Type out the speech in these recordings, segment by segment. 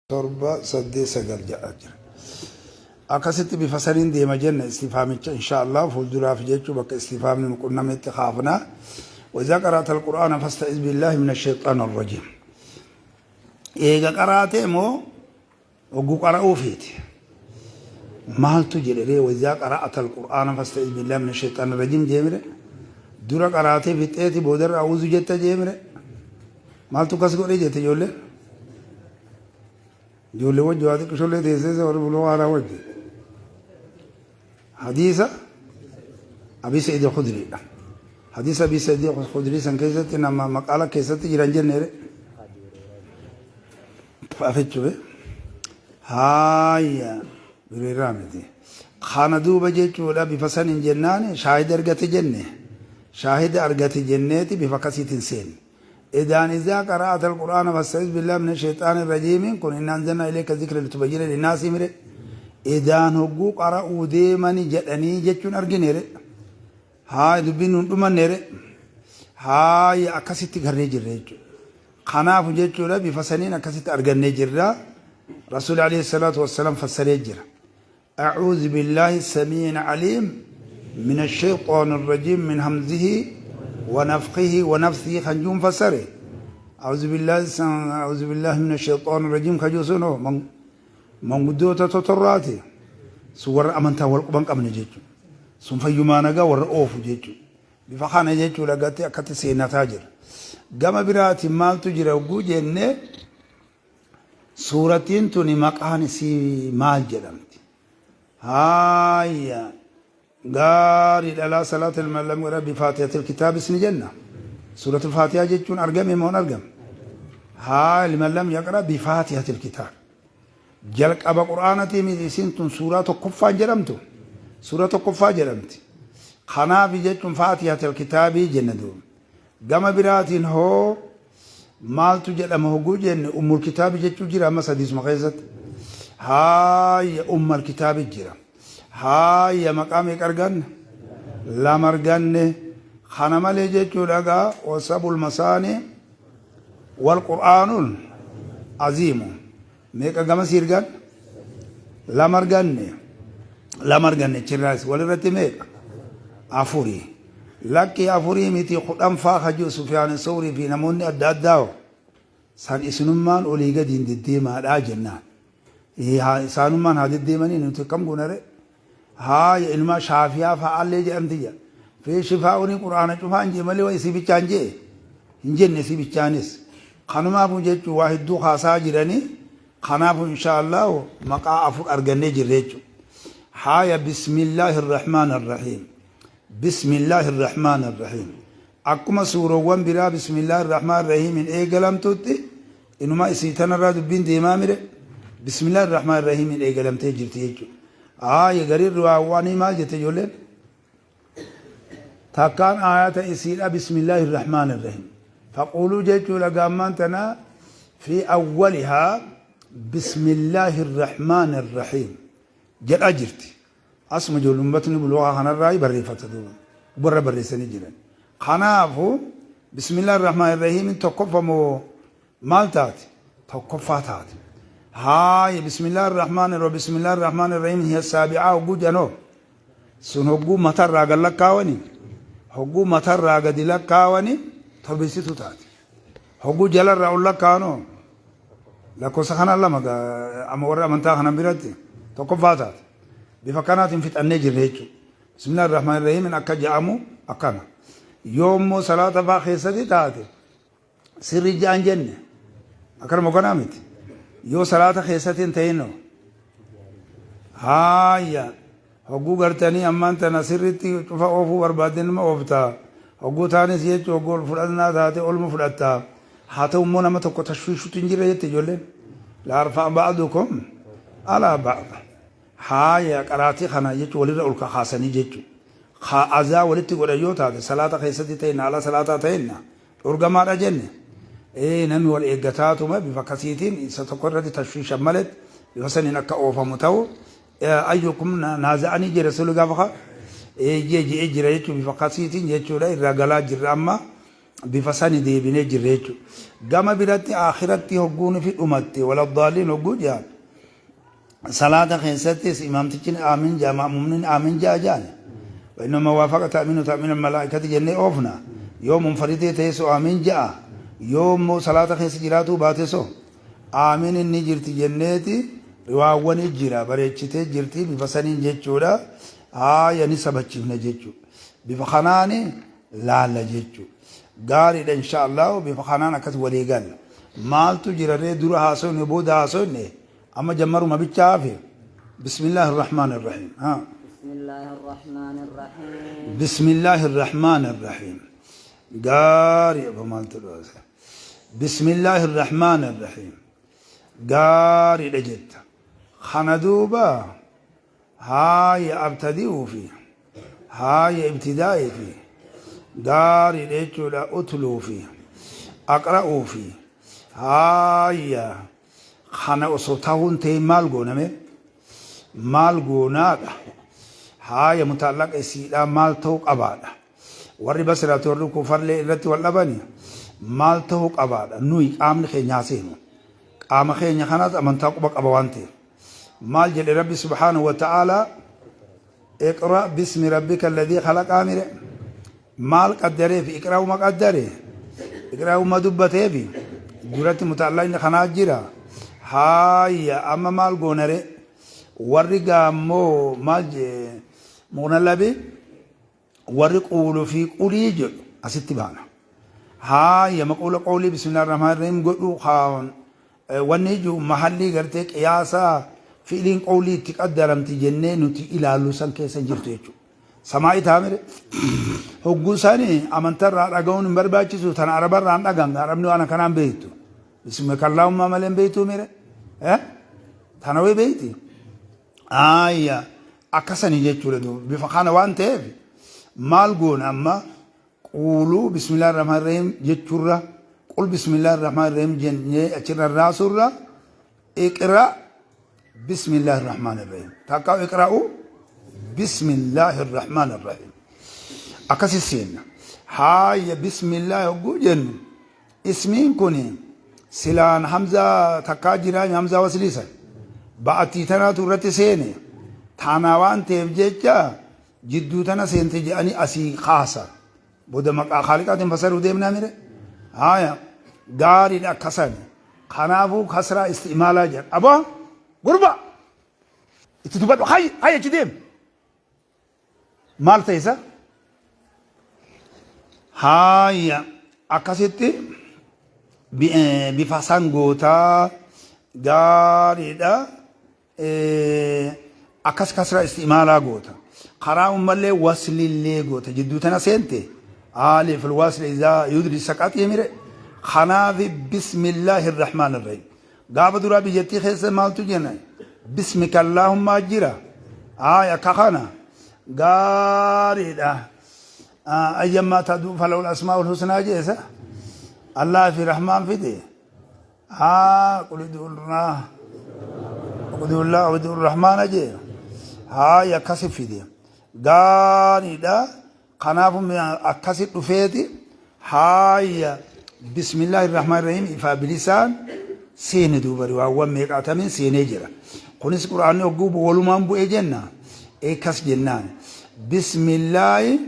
7 8 9 jedhaa jira. Akkasitti bifa saniin deema jenna istifaamicha insha Allah fuulduraaf jechuu bakka istifaamni nu qunnametti kaafna. وإذا قرأت القرآن فاستعذ بالله من الشيطان الرجيم. Eega qaraate immoo hogguu qara'uu feete. Maaltu jedhe ree وإذا قرأت القرآن فاستعذ بالله من الشيطان الرجيم jeemire. Dura qaraatee fixxeeti boodarra a'uuzu jetta jeemire. Maaltu akkas godhe jette ijoolleen? Ijoollee wajji waa xiqqishollee teessee warri buloo haaraa wajji. Hadiisa Abii Sa'iid Khudriidha. Hadiisa Abii Sa'iid Khudrii san keessatti nama maqaala keessatti jiran jenneere. Afechube. Haaya bireeraa miti. Kana duuba jechuudha bifa saniin jennaan shaahida argate jenne. Shaahida argate jenneeti bifa akkasiitiin seenne. Idaan izaa qara'ata alqur'aana fasta'iz billahi mina shayxaani rajiimiin kun inna anzalnaa ilayka zikra litubayyina linnaasi mire. Idaan hogguu qara'uu deemani jedhanii jechuun argineere. Haa dubbiin nun dhumanneere. Haaya akkasitti garree jirra jechuudha. Kanaafu jechuudha bifa saniin akkasitti argannee jirra. Rasuulli alayhi salaatu wassalaam fassaree jira. أعوذ بالله السميع العليم من الشيطان الرجيم من همزه ونفخه ونفثه خنجوم فسره. أعوذ بالله أعوذ بالله من الشيطان الرجيم خجوسنو من من قدوة تطراتي سور أمنتا والقبان قبل جيتشو sun fayyumaa nagaa warra oofu jechuudha. Bifa kana jechuudha gartee akkatti seenataa jira. Gama biraatiin maaltu jira hogguu jennee Suurattiin tuni maqaan isii maal jedhamti? Haaya gaariidha laa salaata liman lam yaqra bifaatihatil kitaabis ni jenna. Suuratul faatihaa jechuun argame moo hin argamne? Haaya liman lam yaqra bifaatihatil kitaab. Jalqaba qur'aanatii miti isiin tun suuraa tokkoffaa hin jedhamtu? Suuraa tokkoffaa jedhamti. Kanaaf jechuun faatihatil kitaabii jenna duuba. Gama biraatiin hoo maaltu jedhama hogguu jenne ummul kitaabi jechuu jira ammas hadiisuma keessatti. Haaya ummal kitaabi jira. Haaya maqaa meeqa arganne? Lama arganne. Kana malee jechuudha gaa wasabul masaani wal qur'aanul aziimu. Meeqa gama sii arganne? Lama arganne. Lama arganne chirraas walirratti meeqa? Afurii. Lakki afurii miti 10 faa ka jiru Sufyaan Sawrii fi namoonni adda addaa hoo san isinummaan olii gadiin deddeemaadhaa jennaan. Isaanummaan haa deddeemanii nuti akkam goona ree? Haaya ilmaa shaafiyaa fa'aallee jedhamti jedha. Fi shifaa'uuni qur'aana cufaan jee malee waa isii bichaan jee hin jenne isii bichaanis. Kanumaafuu jechuun waa hedduu kaasaa jiranii kanaafuu inshaa Allahu maqaa afur argannee jirra jechuudha. Haaya bismillaahi irrahmaan irrahiim. Bismillaahi irrahmaan irrahiim. Akkuma suurawwan biraa bismillaahi irrahmaan irrahiimiin eegalamtutti inuma isii tanarraa dubbiin deemaa mire bismillaahi irrahmaan irrahiimiin eegalamtee jirti jechuudha. Haaya gariin riwaawwanii maal jette ijoolleen? Takkaan aayata isiidha bismillaahi irrahmaan irrahiim. Faquuluu jechuudha gaammaan tana fi awwalihaa bismillaahi irrahmaan irrahiim jedhaa jirti. Asuma ijoollummatni buluuqa kanarraa barreeffata duuba. Warra barreessanii jiran. Kanaafu bismillaahi irrahmaan irrahiim tokkoffa moo maal taate? Tokkoffaa taate. Haaya bismillaahi irrahmaan irrahiim bismillaahi irrahmaan irrahiim hiya saabi'aa hogguu janoo. Sun hogguu matarraa gad lakkaawani hogguu matarraa gadi lakkaawani torbessitu taate. Hogguu jalarraa ol lakkaa'anoo lakkoofsa kanaan lama amma warra amantaa kanan biratti tokkoffaa taate. Bifa kanaatiin fixannee jirra jechuudha. Bismillaahi irrahmaan irrahiimin akka ja'amu akkana. Yoo immoo salaata fa'aa keessatti taate sirri ja'an jenne akkanuma kanaa miti. Yoo salaata keessatti hin ta'inoo haaya hogguu gartanii ammaan tana sirritti cufa oofuu barbaadde nima oofta. Hogguu taanis jechuu hogguu ol fudhannaa taate olma fudhatta. Haa ta'u immoo nama tokko tashwiishutu hin jirre jette ijoolleen. Laa arfa'a ba'dukum alaa ba'd. Haaya qaraatii kana jechuun walirra ol kakaasanii jechuudha. Haa azaa walitti godhan yoo taate salaata keessatti ta'inna ala salaataa ta'inna dhorgamaadha jenne. Ee namni wal eeggataatuma bifa akkasiitiin isa tokko irratti tashwiishan maletti bifa saniin akka oofamu ta'u ayyukum naaza'anii jira sulu gaafa eeyyee je'ee jira jechuun bifa akkasiitiin jechuudha irraa galaa jirra amma. Bifa sani deebinee jirra jechuudha. Gama biratti akhiratti hogguun fi dhumatte waladdaaliin hogguu jedhan salaata keessattis imaamtichi aamin ja'a, ma'muumni aamin ja'a ja'ani. Innuma waafaqa ta'minu ta'mina malaa'ikati jennee oofna. Yoo munfaridee ta'e so aamin ja'a. Yoo immoo salaata keessa jiraatuu baate so aamin inni jirti jenneeti riwaawwani jira, bareechitee jirti bifa saniin jechuudha. Haaya, ni sabachiifna jechuudha. Bifa kanaani laalla jechuudha. Gaariidha, insha Allah bifa kanaan akkas walii galla. Maaltu jira ree? Dura haasofne, booda haasofne, amma jammaruma bichaa hafe. Bismillaahi irrahmaan irrahiim. Haa. بسم الله الرحمن الرحيم. Bismillaahi irrahmaan irrahiim. Gaarii, abbo maaltu dhufa? Bismillaahi irrahmaan irrahiim. Gaariidha jetta. Kana duuba haaya abtadi'uu fi haaya ibtidaa'ii fi gaariidha jechuudha, utluu fi aqra'uu fi haaya kana osoo tahuun ta'e maal gooname, maal goonaadha? Haaya, mutaallaqa isiidhaa maal ta'uu qabaadha? Warri Basiraati warri Kuufarlee irratti wal dhabani, maal ta'uu qabaadha? Nuyi qaamni keenya haa seenu, qaama keenya kanaas amantaa quba qaba waan ta'eef. Maal jedhe Rabbi subhaanahu wa ta'aalaa? Iqra bismi rabbika alladhii khalaqaa mire? Maal qaddareef? Iqra'uma qaddare, iqra'uma dubbateefi duratti mutaallaqni kanaa jira. Haaya, amma maal goonare? Warri gaammoo maal jee muqnallabi, warri quulu fi qulii jedhu asitti baana. Haaya, maquula qawlii bismillaahi rahmaani rahiim godhu kaan wanni jiru mahallii gartee qiyaasaa fi'iliin qawlii itti qaddaramti jennee nuti ilaallu san keessa hin jirtu jechuudha. Samaa'ii taamire hogguu sani amantarraa dhaga'uun hin barbaachisu, tana arabarraa hin dhagan, arabni waan akkanaan beektu. Bismikallaahummaa malee hin beektuu mire? Tana wayi beekti? Aayya, akkasanii jechuudha duuba. Bifa kana waan ta'eef maal goona amma? Quuluu bismillaahi rahmaan rahiim jechuurra, qul bismillaahi rahmaan rahiim jennee achirra raasurra, iqra bismillaahi rahmaan rahiim takka iqra'u bismillaahi rahmaan rahiim akkasi seenna. Haaya, bismillaahi hogguu jennu ismiin kun silaan hamzaa takkaa jiraa, hamzaa wasliisan ba'attii tanaatu irratti seene. Taanaa waan ta'eef jecha jidduu tana seente jedhanii asii kaasa. Booda maqaa Khaaliqaatiin fasaruu deemnaa mire? Haaya, gaariidha akkasan. Kanaafuu kasraa istimaalaa jedhan. Aboo gurba itti dubbadhu, hayyi hayyi, achi deem. Maal ta'e isa? Haaya, akkasitti bifa sangootaa gaariidha. Akkas kasra istimaalaa goota. Karaa ummallee waslillee goota. Jidduu tana seente aalif alwasli izaa yudri saqaxii mire. Kanaaf bismillaahi irrahmaan irrahiim. Gaafa duraa biyyattii keessa maaltu jenna? Bismika allaahummaa jira. Haaya, akka kana gaariidha. Ayyammaa taduu falawul asmaa'ul husnaa jeesa. Allah fi rahmaan fide. Haa, qul ud'ullaa ud'u rahmaana jee. Haaya, akkasi fide, gaariidha. Kanaafu akkasi dhufeeti. Haaya, bismillaahi rahmaan rahiim ifaa bilisaan seene. Duuba riwaawwan meeqaatamiin seenee jira. Kunis Qur'aanni hogguu walumaan bu'e jenna, eekas jennaan bismillaahi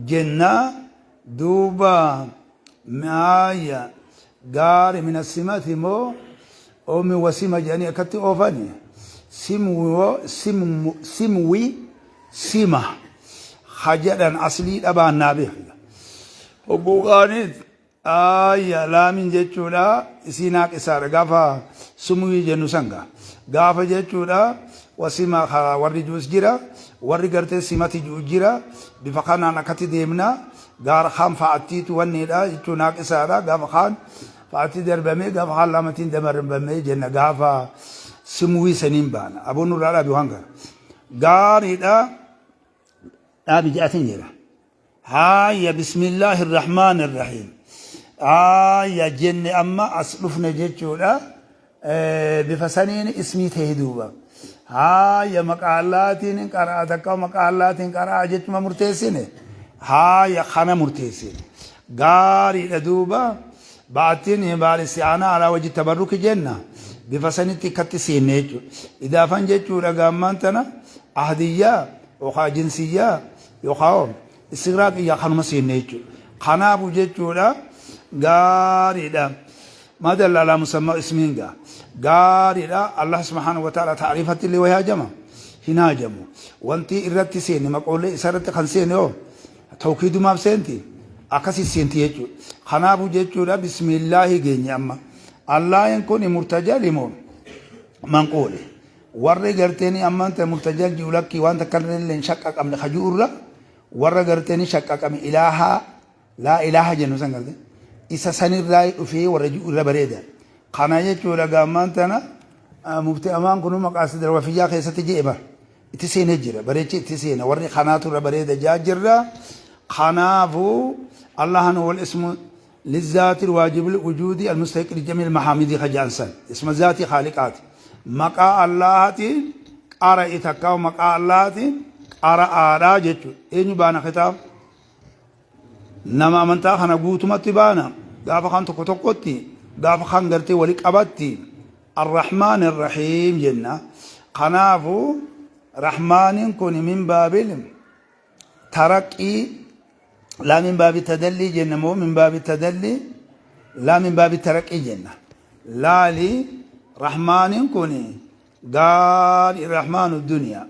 jenna. Duuba haaya, gaari, min asimati moo oomi wasima jedhanii akkatti oofani, simwi sima ha jedhan, aslii dhabaan naa beekna. Hogguu qaaniit aayya laamin jechuudha, isii naaqisaadha gaafa sumwii jennu sanga gaafa jechuudha. Wasima warri juus jira, warri gartee simati juu jira. Bifa kanaan akkatti deemna. Gaara kaan fa'attiitu wanniidha jechuun naaqisaadha gaafa kaan fa'atti darbamee, gaafa kaan lamatiin darbamee jenna, gaafa simwii saniin baana. Aboon nurraa dhaabi waan kana gaariidha, dhaabi jedhatin jira. Haaya, bismillaahi irrahmaan irrahiim haaya jenne, amma as dhufne jechuudha. Bifa saniin ismii ta'e. Duuba haaya, maqaa Allaatiin qara'a, takka maqaa Allaatiin qara'a jechuma murteessine. Haaya, kana murteessine. Gaariidha duuba ba'attiin baal isti'aanaa alaa wajji tabarruki jenna bifa sanitti ikkatti seenne jechuudha. Idaafan jechuudha gaammaan tana ahdiyyaa yookaan jinsiyyaa yookaan istigraaqiyyaa kanuma seenne jechuudha. Kanaafu jechuudha gaariidha. ما دل على مسمى اسمين قا قال الله سبحانه وتعالى تعريفة اللي ويهاجمه هناجمه وانتي إرتي سيني مقولي إسرتي خنسيني أو توكيد ما بسنتي أكاسي سينتي يجو خنابو جيجو بسم الله جيني أما الله يكون مرتجى لمون منقولي warri garteeni ammaan ta'e murtajal ji'u lakkii waan takka illee hin shaqqaqamne kajuurra warra garteeni shaqqaqame ilaahaa laa ilaaha jennu san garte isa sanirraa dhufee warra ji'u irra bareeda kana jechuudha gaammaan tana mufti amaan kun maqaa darwafiyyaa keessatti je'e bara itti seenee jira bareechi itti seena warri kanaatu irra bareeda jaa jirra kanaafuu allahan wal ismu للذات الواجب الوجود المستحق لجميع المحامد خجانسا اسم ذاتي خالقات مقا اللهتي قرأ تكاو مقا اللهتي قرأ آرا جتشو إنيو بانا خطاب نما أمنتا خنا قوتمتي بانا غافا خان تكو تكوتي غافا خان غرتي ولك أبتي الرحمن الرحيم جنة خنافو رحمن كون من بابل ترقي لا من باب التدلي جنة مو من باب التدلي لا من باب الترقي جنة لا لي رحمن كوني قال الرحمن الدنيا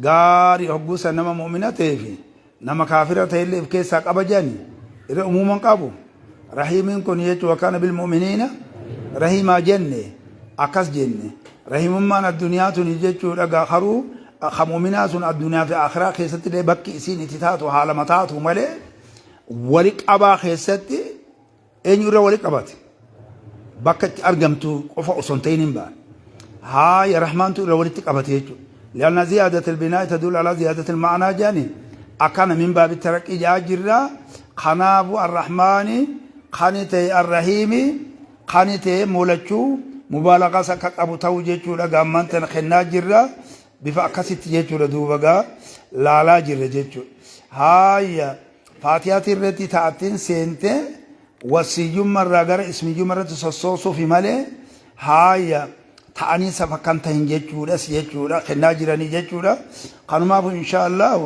قال حقوس نما مؤمنة تيفي نما كافرة تيلي في كيسا قبجاني إذا عموما قابو رحيم كوني يتو وكان بالمؤمنين رحيم جنة أكس جنة رحيم من الدنيا تنجتو لقا خرو خمؤمنات الدنيا في آخرة خيست لي بكي سين تتاتو حال متاتو ملي ولك أبا خيست إن يرى ولك أباتي bakka itti argamtu qofa osoo hin ta'in hin baane. Haaya rahmaantu irra walitti qabate jechuudha. لأن زيادة البناء تدل على زيادة المعنى جاني أكان من باب الترقي جاء جرا خناب الرحمن خانته الرحيم خانته مولچو مبالغة سكك أبو تاو جيچو لغا منتن خنا جرا بفا أكست جيچو لدوبغا لا لا جرا جيچو هايا فاتحة الرتي تأتين سينته wasiyyummarraa gara ismiyyummarratti sossoosuufi malee haaya ta'anii safa kan tahin jechuudhas jechuudha kennaa jiranii jechuudha kanumaafu insha allahu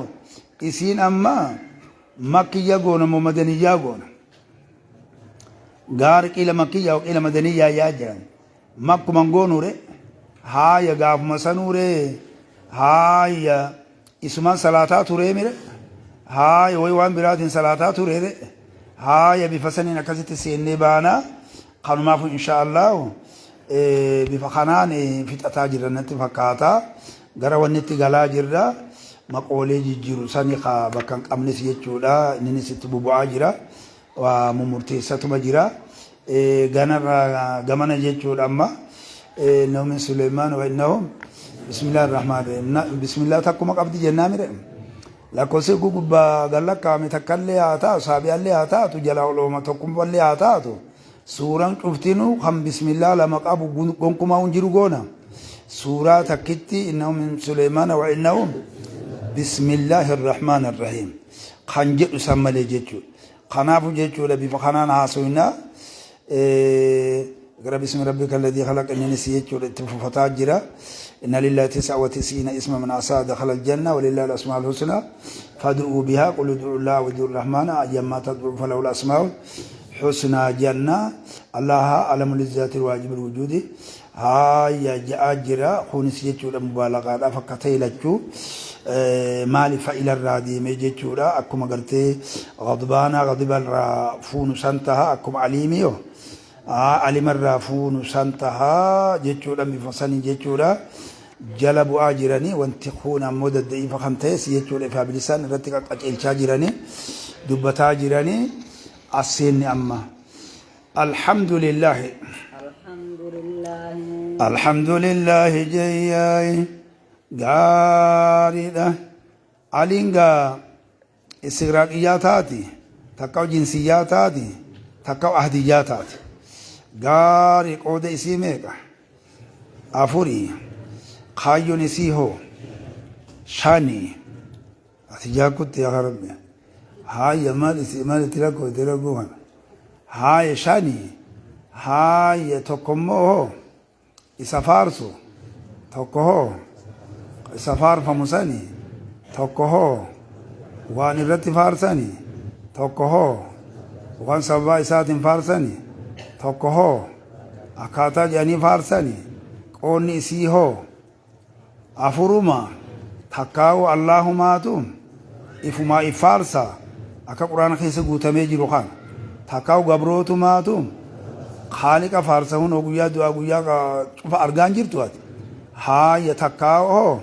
isiin amma makkiyya goona moo madaniyyaa goona gaari qiila makkiyya qiila madaniyyaa yaa jiran makkuman goonure haaya gaafuma sanuure haaya isumaan salaataa turee mire haaya way waan biraatiin salaataa tureere haaya bifa saniin akkasitti seennee baana kanumaafu insha allahu bifa kanaan fixataa jirra natti fakkaata gara wanni itti galaa jirra maqoolee jijjiiru sani ka bakka hin qabnes jechuudha inninis itti bubu'aa jira waa mumurteessatuma jira ganarra gamana jechuudha amma innahu min Suleymaan wa innahum bismillahi rahmaani rahiim bismillah takkuma qabdi jennaa mire lakkoofsi gugubbaa gallakkaame takkallee haa taatu saabiyallee haa taatu jala olooma tokkummallee haa taatu suuraan cuftinuu kan bismillaa lama qabu gonkumaa hin jiru goona suuraa takkitti innahu min Suleymaana wa innahum bismillaahi irrahmaan irrahiim kan jedhu san malee jechuudha kanaafu jechuudha bifa kanaan haasoynaa اقرأ باسم ربك الذي خلق إنني سيجور اتففتا جرا إن لله 99 اسم من عصى دخل الجنة ولله الأسماء الحسنى فادعوا بها قل ادعوا الله وادعوا الرحمن أيما تدعوا فله الأسماء الحسنى جنة الله أعلم للذات الواجب الوجود هاي جاء جرا خوني سيجور مبالغة فكتي لچو مالي فإلى الرادي ميجيچورا أكما قرتي غضبانا غضب الرافون سنتها أكم عليميو alimarraa fuunu san tahaa jechuudha bifa sanii jechuudha jala bu'aa jiranii wanti kun ammoo dadda'iifa kan ta'es jechuudha ifaa bilisaan irratti qaqqaceelchaa jiranii dubbataa jiranii as seenni amma alhamdulillahi الحمد لله alhamdulillahi jeyyaay gaariidha aliin gaa istigraaqiyyaa taati takka jinsiyyaa taati takka ahdiyyaa taati gaarii qooda isii meeqa afurii kaayyoon isii hoo shanii ati jaakutti yaa rabbi Haaya maal isi maal itti rakkoo itti rakkoo kana. Haaya shani haaya tokko immoo hoo isa faarsu tokko hoo isa faarfamu sani tokko hoo waan irratti faarsani tokko hoo waan sababaa isaatiin faarsani tokko hoo akkaataa jedhanii faarsani qoonni isii hoo afuruma takkaa'u Allaahumaatu ifumaa if faarsa akka quraana keessa guutamee jiru kana takkaa'u gabrootumaatu khaaliqa faarsa hunoo guyyaa du'aa guyyaa cufa argaan jirtu ati haaya takkaa'u hoo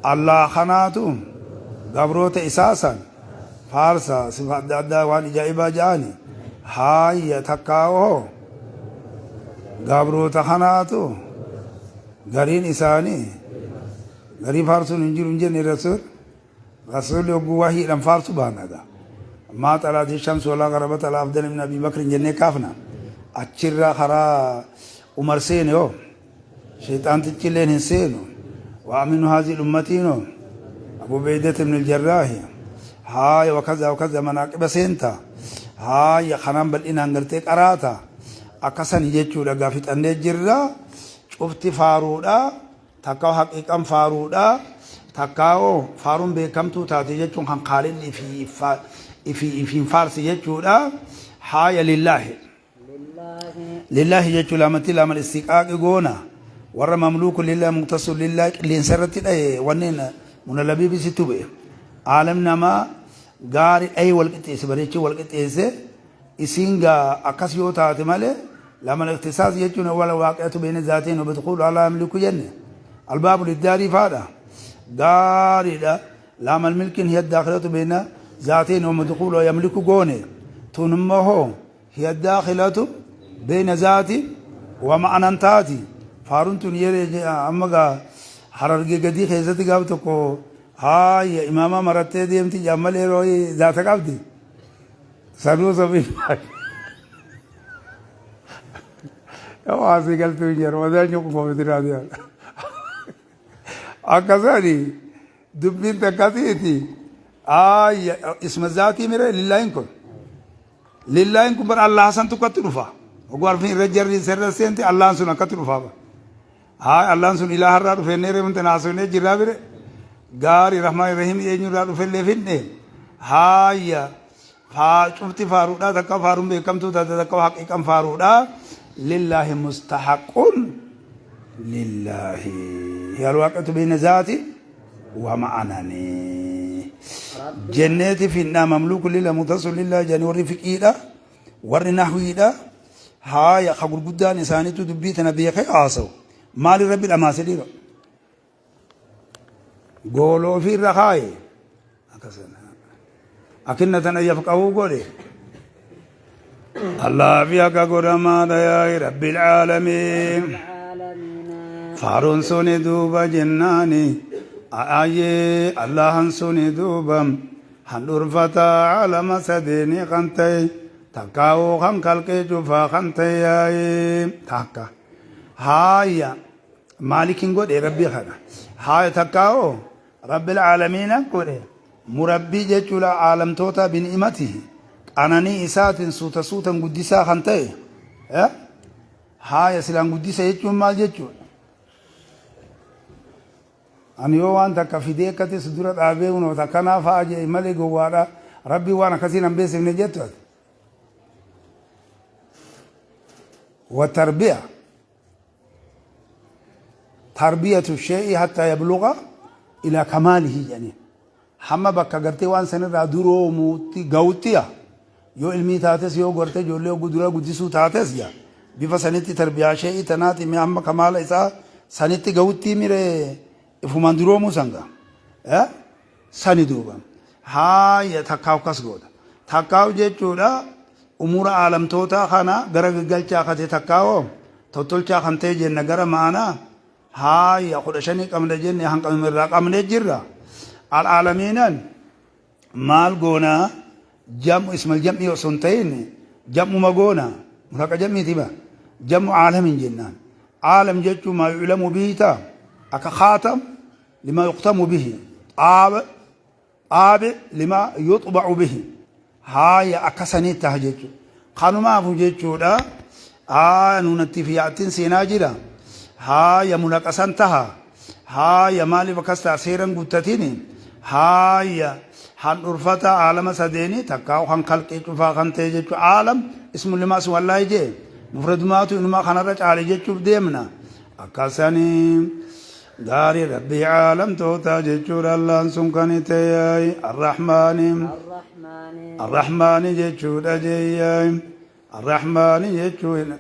Allah kanaatu gabroota isaa san faarsa sifa adda addaa waan ajaa'ibaa ja'ani haaya takkaa'u hoo gabroota kanaatu gariin isaanii garii faarsuun hin jiru hin jenne rasuul rasuulli hogguu wahiidhaan faarsu baanadha. Maa xalaatii shamsu walaa garabat alaa afdal min Abii Bakr hin jennee kaafna. Achirraa karaa Umar seene hoo shayxaantichi illeen hin seenu. Wa aminu haazii ummatiinoo Abu Beeydat ibn al-Jarraahi haaya wakaza wakaza manaaqiba seenta haaya kanaan bal'inaan gartee qaraata akkasani jechuudha gaa fixannee jirra. Cufti faaruudha, takka haqiiqan faaruudha, takkaa'oo faaruun beekamtuu taate jechuun kan kaalinni ifii ifiin faarsi jechuudha. Haaya lillaahi. Lillaahi jechuun lamatti lama istiqaaqi goona. Warra mamluuku lillaahi muktasu lillaahi qilleensa irratti dhaye wanneen munalabiibi sitti bu'e. Aalam namaa gaari dhayee wal qixxeesse bareechee wal qixxeesse. Isiin gaa akkas yoo taate malee lamal ikhtisaas jechuun awwala waaqiyatu beeyna zaatiin wa bidkhuulu alaa yamliku jenne albaabu liddaarii faadha gaariidha laamal milkiin hiya daakhilatu beeyna zaatiin wa madkhuulu yamliku goone tun immoo hoo hiya daakhilatu beeyna zaatiin wa ma'anan taati faaruun tun yeree amma gaa harargee gadii keessatti gaaf tokko haaya imaamaa marattee deemti jaammalee yeroo zaata qabdi. Sanuu sobii Hawaasni galtuu hin jiru. Mataa nyuqu koomitiraa jiru. Akkasani dubbiin takkasiiti. Ayya isma zaatii mire lillaahin kun. Lillaahin kun bara Allah san tukkatti dhufa. Oguu arfin irra jarri serra seenti Allahan sun akkatti dhufa. Haa Allahan sun ilaaha irraa dhufe inni reefumte naasofnee jirraa bire. Gaarii Rahmaan Rahiim eenyurraa dhufellee finne. Haayya faa cufti faaruudhaa takka faaruun beekamtuu taate takka haqiiqan faaruudhaa. Lillaahi mustahaqqun lillaahi. Alwaaqatu beeyna zaati wa ma'anani. Jenneeti finnaa mamluuku lillah mutasu lillah jedhanii warri fiqiidha warri nahwiidha. Haaya ka gurguddaan isaaniitu dubbii tana beekee haasawu. Maali rabbi dhamaase dhiira? Gooloo ofii irra kaaye. Akkasana. Akinna tana yafqahuu godhe. Allah fi akka godhamaadha yaa rabbil aalamiin. Faaruun suni duuba jennaani. Ayyee Allahan suni duuba handhurfataa alama sadeeni kan ta'e. Takkaawuu kan kalqii cufaa kan ta'e yaa'ii takka. Haaya maalikin godhe rabbii kana. Haaya takkaawoo rabbil aalamiina godhe murabbii jechuudha aalamtoota bini'imatihi qananii isaatiin suuta suutan guddisaa kan ta'e. Haaya silaan guddisa jechuun maal jechuudha? Ani yoo waan takka fidee akkatti si dura dhaabee kunoo takkanaa fa'a jee malee gowwaadha. Rabbiin waan akkasii nan beeksifne jettu ati. Wa tarbiya. Tarbiyatu shee'i hatta yabluga ila kamaalihi jedhanii. Hamma bakka gartee waan sanirraa duroomuutti ga'utti yaa. Yoo ilmii taates yoo gartee ijoollee hogguu duraa guddisuu taates yaa. Bifa sanitti tarbiyaa shee'ii tanaati mee hamma kamaala isaa sanitti ga'utti miree ifumaan duroomuu san ga'a. Sani duuba. Haaya takkaaf kas goota. Takkaaf jechuudha umura aalamtootaa kana gara gaggalchaa kate takkaawoo tottolchaa kan ta'e jenna gara ma'anaa Haaya 15 qabna jenne hanqamuma irraa qabne jirra. Al'aalamiinan maal goona jam'u ismal jam'ii osoo hin ta'in jam'uma goona mulaqa jam'iiti ba jam'u caalamin jennaan. Caalam jechuun maa yuclamu bihi ta'a akka khaatam lima yuqtamu bihi xaaba. Xaabi lima yuxba'u bihi. Haaya akka sanii taha jechuudha. Kanumaafu jechuudha. Haa nuunattii fi yaa'attiin seenaa jira. Haaya mulaqasan taha. Haaya maaliif akkas ta'a seeran guuttatini. Haaya handhurfata aalama sadeeni takkaa kan kalqii cufaa kan ta'e jechuudha. Aalam ismu limaa siwallaahi jee. Mufradumaatu inumaa kanarra caale jechuuf deemna. Akkasanii gaarii rabbii aalamtootaa jechuudha Allaan sun kan ta'e arrahmaani. الرحمن Arrahmaani jechuudha jeeyyaay. Arrahmaani jechuun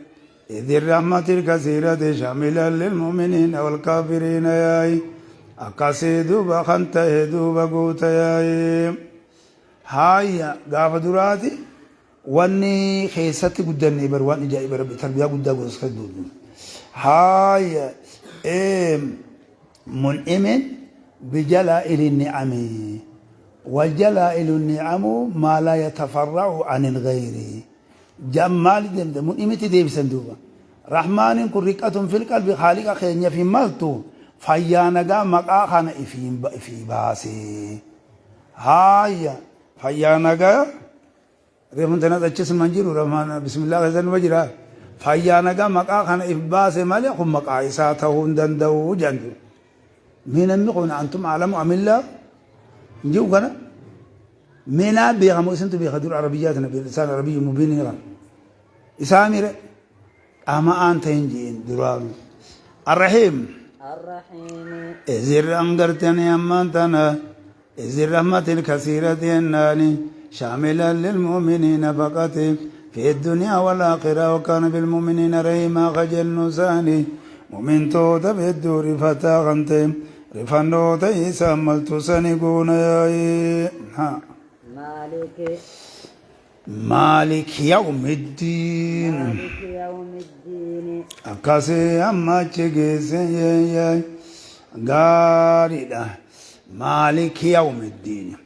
idhi rahmatil kasiirati shaamilan lilmu'miniina walkaafiriina yaay. Akkasii duuba kan ta'e duuba guuta yaay. Haaya gaafa duraati wanni keessatti guddanne bar waan ajaa'iba rabbi tarbiyaa guddaa gosa kan duudu. Haaya mun'imin bijalaa'ili ni'ami. والجلائل النعم ما لا يتفرع عن الغير جمال دمد منئمة ديبسن دوبا رحمن كن رقة في القلب خالق خينيا في مالتو فيانا مقا خانا إفي باسي هايا فيانا رحمن تنا تچس منجيرو رحمن بسم الله غزن وجرا فيانا مقا خانا إف باسي مالي خم مقا إساته دندو جندو من النقون أنتم أعلم أم الله نجيو كنا منا بيغمو اسنتو بيخدور عربياتنا بلسان عربي مبين غن إسامير أما أنت إنجين دران الرحيم الرحيم إزر أنقرتني أمانتنا إزر رحمة الكثيرة الناني شاملا للمؤمنين فقط في الدنيا والآخرة وكان بالمؤمنين رحيما خجل نساني مؤمن توتا بالدور فتاغنتي رفنو تيسا ملتو سنقون ها مالك مالك يوم الدين مالك يوم الدين Akkasii amma achi geesse yeeyyaay gaariidha. Maaliki yawmiddiin.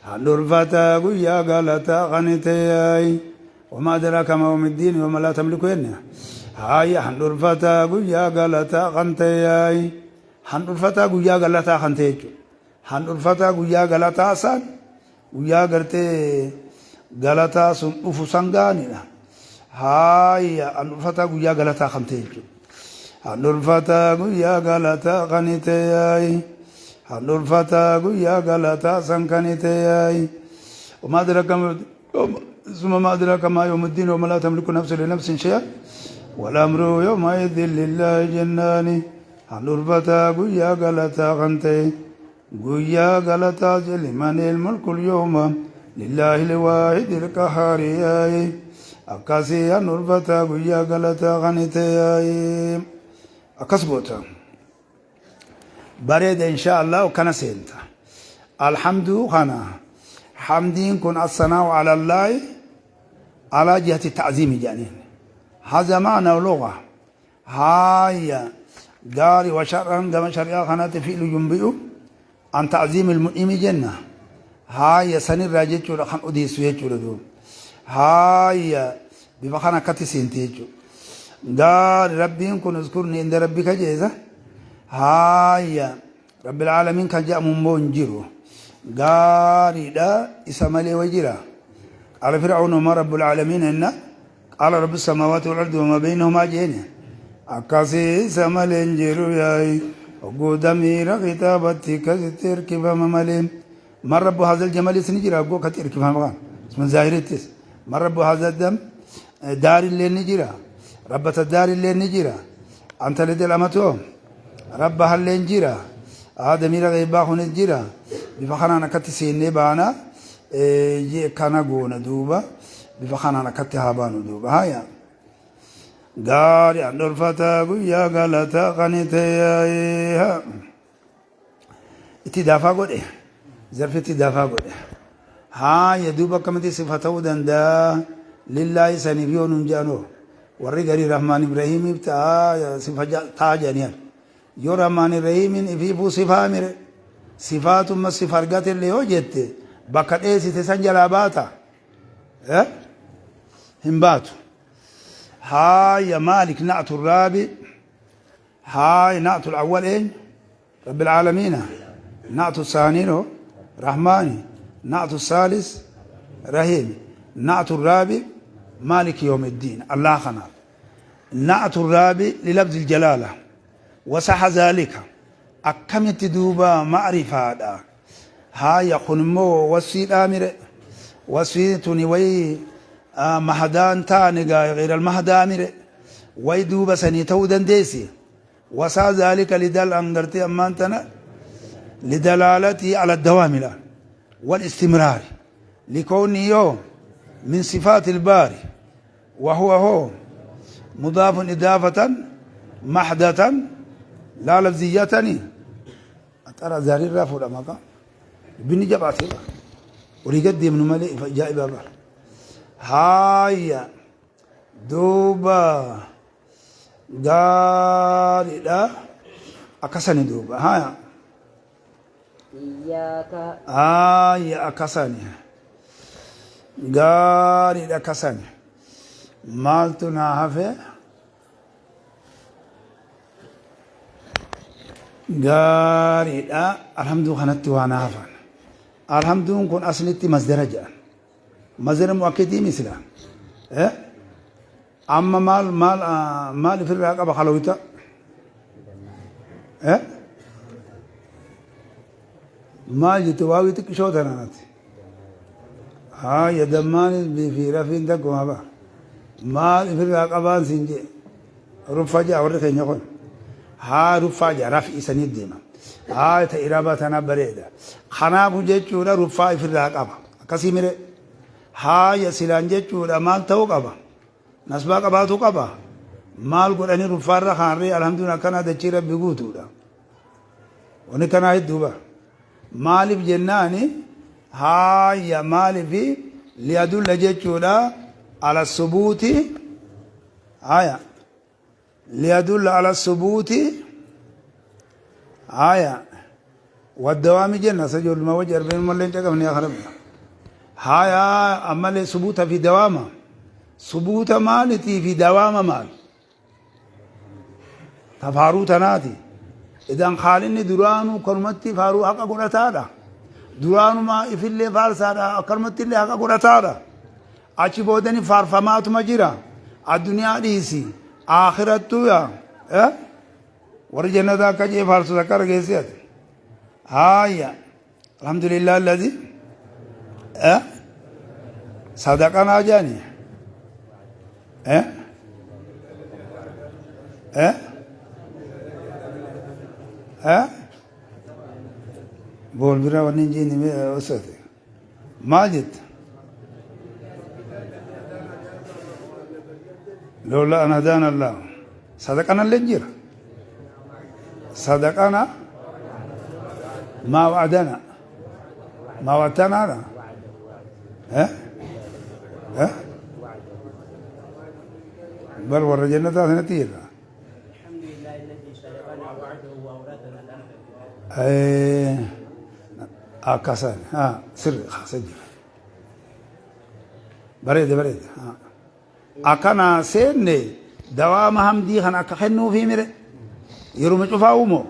Handhurfata guyyaa galataa kan ta'e وما أدراك ما يوم الدين يوم لا تملك ينه هاي handhurfata guyyaa galataa kan ta'e handhurfata guyyaa galataa kan ta'e jechuudha. Handhurfata guyyaa galataa san guyyaa gartee galataa sun dhufu san gaanidha. Haaya handhurfata guyyaa galataa kan ta'e jechuudha. Handhurfata guyyaa galataa kan ta'e handhurfata guyyaa galataa san kan ta'e وما أدراك ما ثم ما أدراك ما يوم الدين وما لا تملك نفس لنفس شيئا والأمر يومئذ لله جنان handhurfata guyyaa galataa kan ta'e guyyaa galataa لمن الملك اليوم لله الواحد القهار akkasii handhurfata guyyaa galataa kan ta'e akkas goota bareeda insha Allah kana seenta alhamdu kana hamdiin kun الثناء على الله على جهة التعظيم جانين هذا معنى لغة هاي داري وشرعا كما شريعة خانات فعل ينبئ عن تعظيم المنعم جنة هاي سن الراجل خان أديس يجول هاي بفخنا كتسين تيجو دار ربي كن اذكرني عند ربك جيزة هاي رب العالمين كان جاء من بونجيرو غاري دا إسمالي وجيرا قال فرعون وما رب العالمين إن قال رب السماوات والأرض وما بينهما جيني akkasii isa malee hin jiru yaa'i ogguu damiira kitaabatti akkasitti hirkifama malee من رب هذا الجمل سنجرا أقول كت إركفama kan اسم زاهرتس من رب هذا الدم دار اللي نجرا ربة الدار اللي نجرا أنت لدي الأمتو ربها اللي نجرا هذا ميرا غيبا هون نجرا بفخنا أنا كت سيني بانا كان قونا دوبا بفخنا أنا كت هابانو دوبا هايا gaarii handhurfata guyyaa galataa kan ta'e itti daafaa godhe zarfi itti daafaa godhe haaya duuba akkamitti sifa ta'uu danda'a lillaahi saniif yoo nun jedhanoo warri garii rahmaan ibrahiimiif ta'a sifa ta'a jedhaniyan yoo rahmaan ibrahiimiin ifiifuu sifaa mire sifaatuma sifa argatellee yoo jette bakka dheessite san jalaa baata hin baatu هاي مالك نعت الرابع هاي نعت الأول إيه رب العالمين نعت الثاني له Rahmaani. Na'atu saalis rahiimi. Na'atu raabi maaliki yawmiddiin. Allah kanaaf. Na'atu raabi lilabzi jalaala. Wasaha zaalika. Akkamitti duuba ma'rifaadha. Haaya kun immoo wasfiidhaa mire. Wasfii tuni wayi mahdaan taane gaa geyral mahdaa mire. Wayi duuba sanii ta'uu dandeessi. Wasaa zaalika lidal an gartee ammaan tana lidalaalatii ala dawaami laal wal istimraari likownii yoo min sifaati ilbaari wahuwa hoo mudaafun idaafatan mahdatan laa lafziyyatani axara zaarirraa fuudha maqaa dubbiin jabaatee bara olii gad deemnu malee ifa ajaa'ibaa bara haaya duuba gaariidha akkasani duuba haya Iyyaaka. Haaya akkasani gaariidha akkasani maaltu naa hafe gaariidha alhamduu kanatti waa naa hafan alhamduun kun aslitti masdara jedhan masdara mu'akkidii misla eh Amma maal maal maal ifirraa qaba kalooyta? Eh? Maal jette waawii xiqqishoo tana nati? Haaya dammaanis fi rafiin takkuma ba. Maal ifirraa qabaan siin jee? Ruffaa jaa warri keenya kun. Haa ruffaa jaa rafi isanii deema. Haa ta iraabaa tanaa bareeda. Kanaafu jechuudha ruffaa ifirraa qaba. Akkasii mire. Haaya silaan jechuudha maal ta'uu qaba? Nasbaa qabaatuu qaba? Maal godhanii ruffaarra kaanree alhamduun akkanaa dachii rabbi guutuudha. Wani kanaa hedduu bara. Maaliif jennaani haaya maaliif liyadulla jechuudha ala subuuti haaya liyadulla ala subuuti haya waddawaami jenna sa ijoolluma wajji arbeen mallee hin caqabne yaa rabbi haya ammallee subuuta fi dawaama subuuta maalitii fi dawaama maal ta faaruu tanaati idan haalinni duraanuu kanumatti faaruu haqa godhataadha duraanumaa ifillee faarsaadha akkanumatti illee haqa godhataadha Achi boodani faarfamaatuma jira. Addunyaa dhiisi. Aakhirattuu yaa. Eh? Warri jannataa akka jee faarsu takka argeessi ati. Haaya. Alhamdulillah alladhi. Eh? Sadaqanaa jaani. Eh? Eh? Eh? Bool bira wanni hin jiini osate. Maal jetta? Loola an hadaana Allah. Sadaqana illee jira. Sadaqana maa wa'adana. Maa wa'adtanaadha. Eh? Eh? Bar warra jannataa sanatti jirra. Akkasan sirri kaasa jira. Bareeda bareeda. Akkana seenne dawaama hamdii kana akka kennuufii mire yeruma cufaa uumoo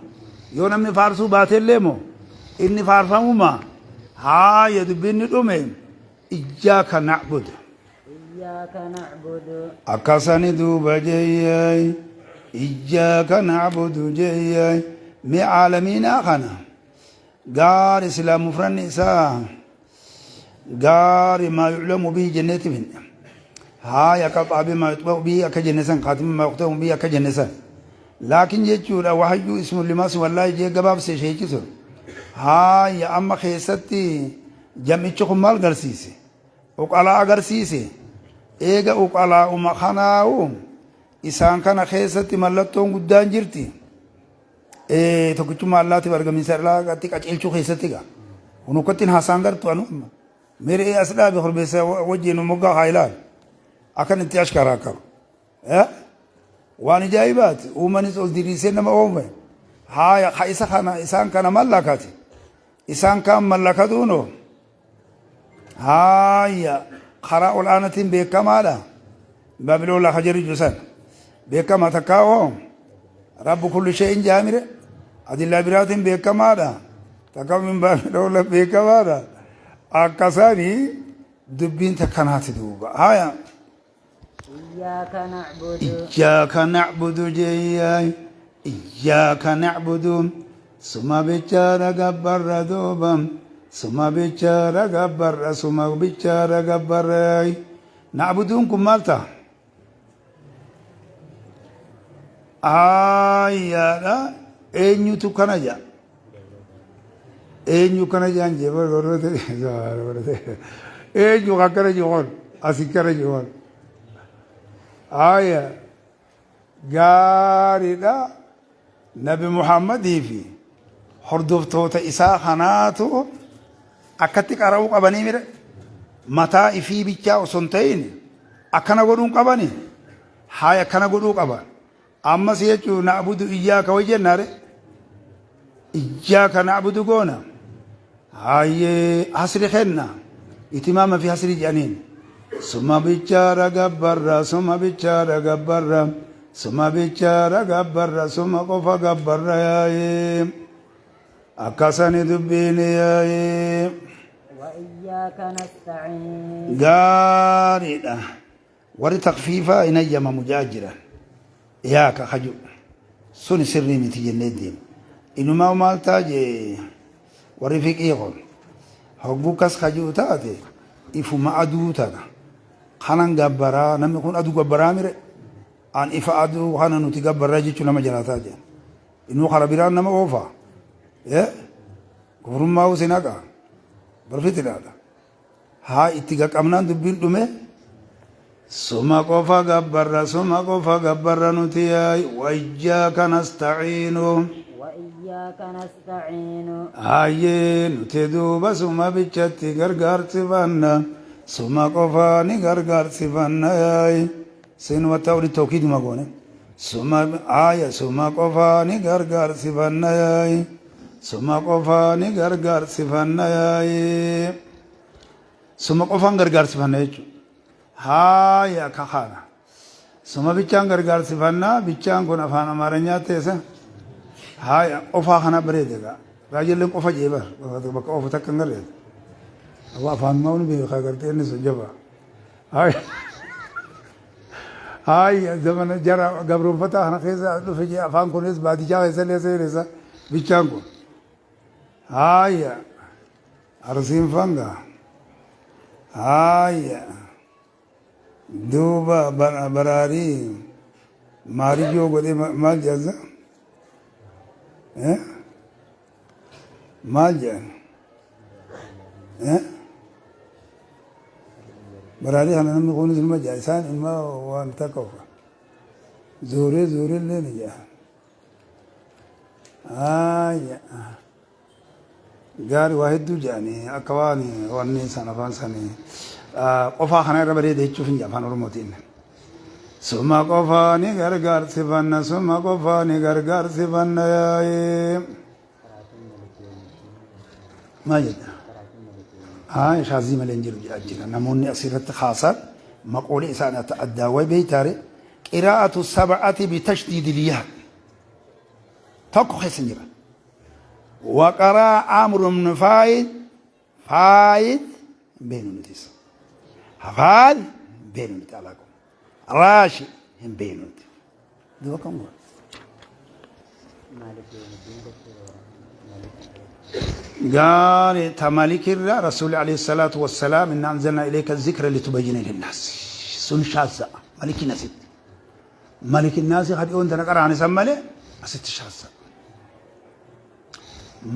yoo namni faarsuu baatellee moo inni faarfamuma haaya dubbinni dhume ijjaaka na'budu. Iyyaaka na'budu. Akkasani duuba jeeyyaay ijjaaka na'budu jeeyyaay mee caalamiinaa kana gaari silaa mufranni isaa gaari maa yuclamu bihi jenneeti finne haaya qaxaa bimaa yuxba'u bihi akka jenne san khaatima maa yuqtamu bihi akka jenne san laakiin jechuudha wahayyuu ismu limaas wallaahi jee gabaabse sheechi sun haaya amma keessatti jam'ichi kun maal garsiise Uqalaa agarsiise. Eega uqalaa'uma kanaawu isaan kana keessatti mallattoon guddaan jirti. Tokkichummaa Allaatiif argamiinsa irraatti qaceelchuu keessatti egaa. Kun ukkattiin haasaan gartu anu amma. Mir'ee as dhaabe korbeessa wajjin moggaa haa ilaalu. Akkan itti ashkaraa qabu. Waan ajaa'ibaati. Uumanis ol diriirsee nama uume. Haaya ka isa kana isaan kana mallakate. Isaan kaan mallakatuunoo. Haaya karaa ol aanatiin beekamaadha. Baabiloon lafa jarri jiru san beekama takkaa hoo rabbu kulli shay'in jaamire adillaa biraatiin beekamaadha. Takka min baabi dhawla beekamaadha. Akkasanii dubbiin takkanaati duuba. Haya. إياك نعبد. Iyyaaka na'budu jeeyyaay. Iyyaaka na'budu. Suma bichaadha gabbarra duuba. Suma bichaadha gabbarra suma bichaadha gabbarra. Na'buduun kun maal ta'a? Ayyaadha eenyutu kana jedha? Eenyu kana jedhan jee eenyu akkana jiru kun asii kana jiru kun. Aya gaariidha Nabi Muhammadii fi hordoftoota isaa kanaatu akkatti qara'uu qabanii mire mataa ifii bichaa osoo hin ta'in akkana godhuun qabani haaya akkana godhuu qaba ammas jechuun na'budu iyyaaka way jennaare iyyaaka na'budu goona hayyee hasri kenna itimaama fi hasri jedhaniin suma bichaadha gabbarra suma bichaadha gabbarra suma bichaadha gabbarra suma qofa gabbarra yaa'ee akkasani dubbiin yaa'ee. وإياك نستعين. Gaariidha. Warri takfiifaa hin hayyamamu ja'a jiran. Yaaka kaju. Suni sirrii miti jennee deema. Inumaa maal ta'a jee warri fiqii kun hogguu kas kajuu taate ifuma aduu tana kanan gabbaraa namni kun aduu gabbaraa mire an ifa aduu kana nuti gabbarraa jechuu nama jalaataa jedhan. Inuu kara biraan nama oofa. Kufrummaa usin haqa. Barfitinaadha. Haa itti qaqqabnaan dubbiin dhume. Suma qofa gabbarra suma qofa gabbarra nuti yaay wayyaaka nastaciinu. وإياك نستعين. Hayyee nuti duuba suma bichatti gargaarsifanna. Suma qofaa ni gargaarsifanna yaay. Seenumatti walitti tawkiiduma goone. Suma haaya suma qofaa ni gargaarsifanna yaay. Suma qofaa ni gargaarsifanna yaay. Suma qofaan gargaarsifanna jechuudha. Haaya kakaana. Suma bichaan gargaarsifannaa bichaan kun afaan Amaaranyaa teessa. Haaya qofaa kana bareede egaa. Raajilleen qofa jee bar bakka ofu takka hin garreetu. Awwa afaan maawni beekaa gartee inni sun jabaa. Haaya. Haaya zamana jara gabroonfataa kana keessa dhufe jee afaan kunis baadiyyaa keessa illee seenessa bichaan kun. Haaya. Arsiin fanga. Haaya. Duuba baraarii maariyyoo godhee maal jedhansa? Maal jedhan? Baraarii kana namni kunis ilma jedha isaan ilma waan takka ofa. Zooree zooree illee ni jedha. Haaya. Gaari waa hedduu jedhanii akka waan wanni san afaan sanii qofaa kana irra bareeda jechuuf hin afaan Oromootiin. Suma qofaa ni gargaarsifanna suma qofaa ni gargaarsifanna yaa'ee. Maal jedha? Haa shaazii malee hin jiru jedhaa jira. Namoonni asirratti kaasan maqoolee isaan addaa wayi beeytaare qiraa'atu sab'ati bitashdiidil yaa tokko keessa hin jira. Waqaraa Amru ibn Faayid Faayid hin beeknu nutis. Hafaal hin beeknu nuti alaakum. Raashi hin beeknu nuti. Duuba kam goona? Gaarii ta malikirra Rasuulli alayhi salaatu wassalaam inna anzalnaa ilayka zikra litubayyina linnaas. Sun shaazza malikiin asitti. Malikin naasi ka dhiyoon tana qara'an isan malee asitti shaazza.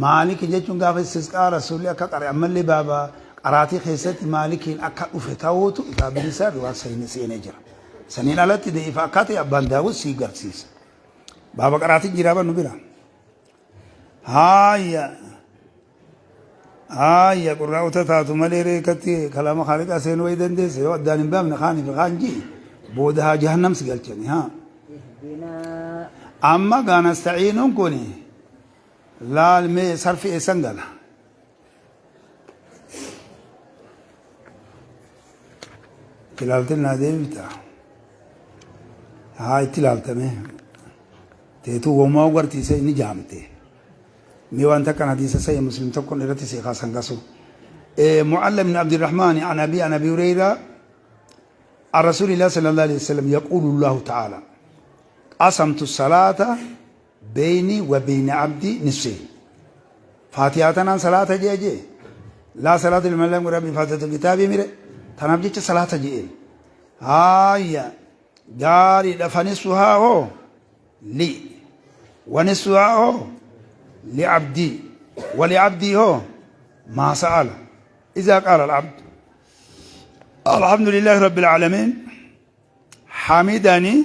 Maaliki jechuun gaafa istisqaa Rasuulli akka qare ammallee baaba qaraatii keessatti maalikiin akka dhufe ta'uutu ifaa bilisaa riwaa seenee jira. Saniin alatti ifa akka ta'e abbaan daawud sii garsiisa. Baaba qaraatiin jiraa bannu bira. Haaya. Haaya qurraa'ota taatu malee reekatti kalaama khaaliqaa seenuu wayi dandeessa yoo addaan hin baafne kaanii fi kaan jii booda haa jahannam si galchani haa. Ihdinaa. Amma gaa nasta'iinuun kun laal mee sarfi eessan gala. Ilaaltee naa deebifta. Haa itti ilaaltame. Teetuu womaa gartiisee inni jaamte. Mee waan takkaan hadiisa sahih Muslim tokkoon irratti sii kaasan gasu. Mu'alla ibn Abdirrahmaani an Abii an Abii Hureyraa an Rasuulillah sallallahu alaihi wasallam yaquulu Allahu ta'ala qasamtu salaata beeyni wa beeyna abdii nisfeen. Faatihaa tanaan salaata jee jee laa salaata liman lam yaqra bi faatihatil kitaabii mire tanaaf jecha salaata je'een. Haaya gaariidha fanissuhaa hoo li wanissuhaa hoo li'abdii wali'abdii hoo maa sa'ala إذا قال العبد الحمد لله رب العالمين حمدني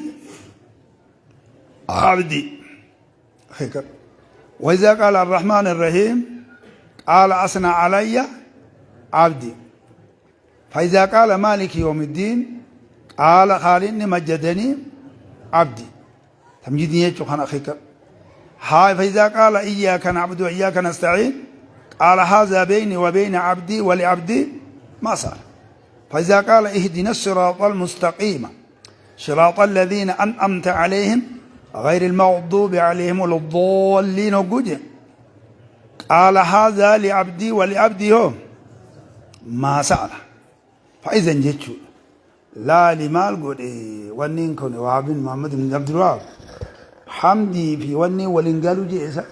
عبدي هيك وإذا قال الرحمن الرحيم قال أثنى علي عبدي فإذا قال مالك يوم الدين قال خالني مجدني عبدي تمجيدني يجو خان أخيك هاي فإذا قال إياك نعبد وإياك نستعين قال هذا بيني وبين عبدي ولعبدي ما صار فإذا قال اهدنا الصراط المستقيم صراط الذين أنعمت عليهم غير المغضوب عليهم ولا الضالين وجوجه قال هذا لعبدي ولعبدي هو ما سأل فإذا جيتشو لا لمال قد ونين كون وهاب محمد بن عبد الوهاب حمدي في وني ولين قالوا جيسا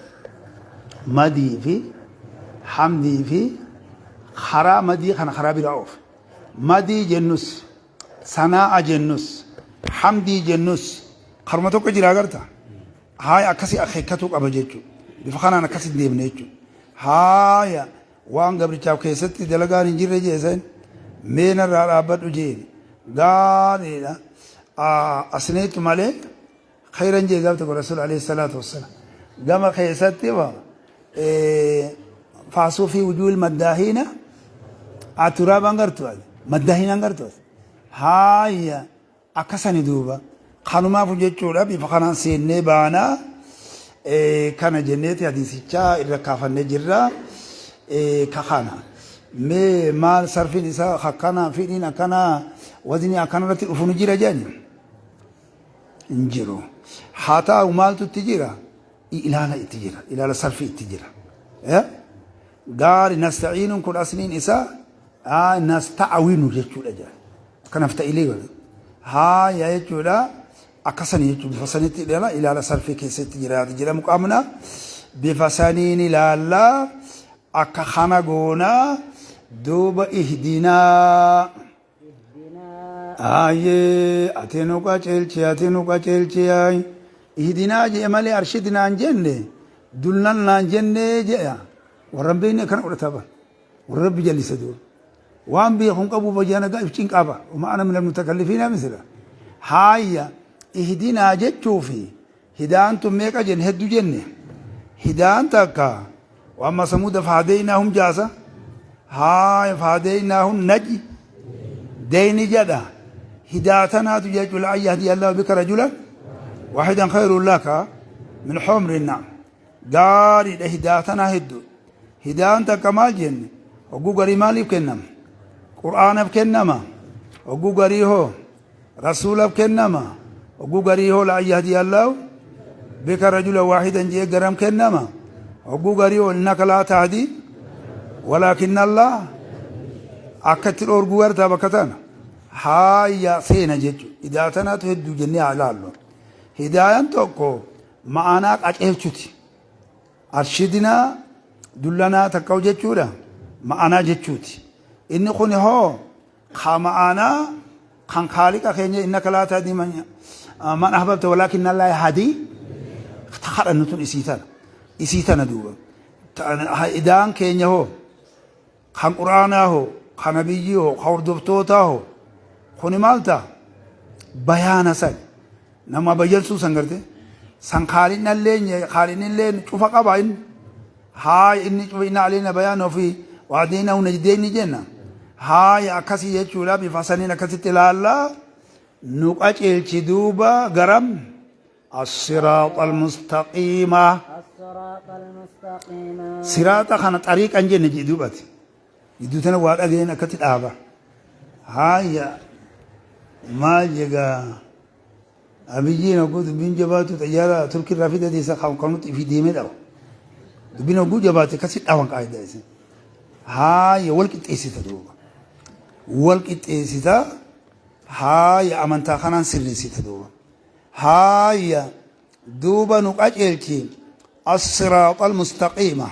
مدي في حمدي في خرا مدي خنا خرا براوف مدي جنس sanaa'a jennus hamdii jennus karuma tokko jira agarta haaya akkasii akeekkatuu qaba jechuudha bifa kanaan akkasi deemne jechuudha haaya waan gabrichaaf keessatti dalagaan hin jirre jeesan mee narraa dhaabbadhu jeen gaariidha asneetu malee khayran jee gaaf tokko rasuul alayhi salaatu wassalaam gama keessatti faasuu fi wujuuhil maddaahiina aturaabaan gartu maddaahiinaan gartu haaya akkasani duuba kanumaaf jechuudha bifa kanaan seennee baanaa kana jenneeti hadiisichaa irra kaafannee jirra ka kana mee maal sarfiin isaa akkana fidhiin akkana wazni akkana irratti dhufu ni jira jedhani hin jiru haa ta'u maaltu itti jira ilaala itti jira ilaala sarfii itti jira gaari nasta'iinuun kun asliin isaa nasta'awinu jechuudha jedha akkanaaf ta'ilee godhe haaya jechuudha akkasani jechuudha bifa sanitti ilaala ilaala sarfii keessatti jiraata jedhamu qabna bifa saniin ilaalla akka kana goonaa duuba ihdinaa Ayyee ati nu qaceelchi ati nu qaceelchi yaay ihdinaa je'e malee arshidnaan jenne dulnannaan jenne je'a warra hin beekne akkana godhata bar warra rabbi jallise duuba waan beeku hin qabu bayyana gaa if cinqaa bar wama ana minal mutakallifiina misila haayya ihdinaa jechuu fi hidaan tun meeqa jenne heddu jenne hidaan takka waamma samuuda fahadeynaahum jaasa haaya fahadeynaahum naji deyni jedha hidaa tanaatu jechu la an yahdiya allahu bika rajulan waahidan khayrun laka min humri na'am gaariidha hidaa tanaa heddu hidaan takka maal jenne hogguu garii maaliif kennama qur'aanaaf kennama hogguu garii hoo Rasuulaf kennama. Hogguu garii hoo la'an yahdiya Allaahu bika rajula waahidan je'ee garam kennama. Hogguu garii hoo innaka laa tahdii walaakinna Allaah akka itti dhoorguu gartaa bakka tana. Haayya seena jechu. Hidaa tanaatu hedduu jennee haa ilaallu. Hidaayan tokko ma'anaa qaceelchuti. Arshidinaa dullanaa takka'u jechuudha. Ma'anaa jechuuti. Inni kun hoo Ka ma'aanaa kan kaaliqa keenya innaka laa tahdii man ahbabta walaakinna Allaha yahdii ta kadhannu tun isii tana isii tana duuba idaan keenya hoo kan qur'aanaa hoo kan nabiyyii hoo kan hordoftootaa hoo kuni maal ta'a bayaana san nama bayyansuu san garte san kaalinallee kaalinillee cufa qaba inni Haaya inni cufa inna aleyna bayaana ofii waadeynahu najdeyni jenna. Haaya akkasii jechuudha bifa saniin akkasitti ilaalla. Nu qaceelchi duuba garam as-siraaxa al-mustaqiima. الصراط المستقيم Siraaxa kana xariiqan jenne jedhi duubati. Jidduu tana waa dhageen akkatti dhaaba. Haaya maal jegaa Abiyyiin hogguu dubbiin jabaatu xayyaara Turkii irraa fidate isa kan kanutti ifii deemee dhawa. Dubbiin hogguu jabaate akkasi dhawan qaayidaa isin. Haaya wal qixxeessita duuba. Wal qixxeessita haaya amantaa kanaan sirreessita duuba. Haaya duuba nu qaceelchi as-siraaxa al-mustaqiima.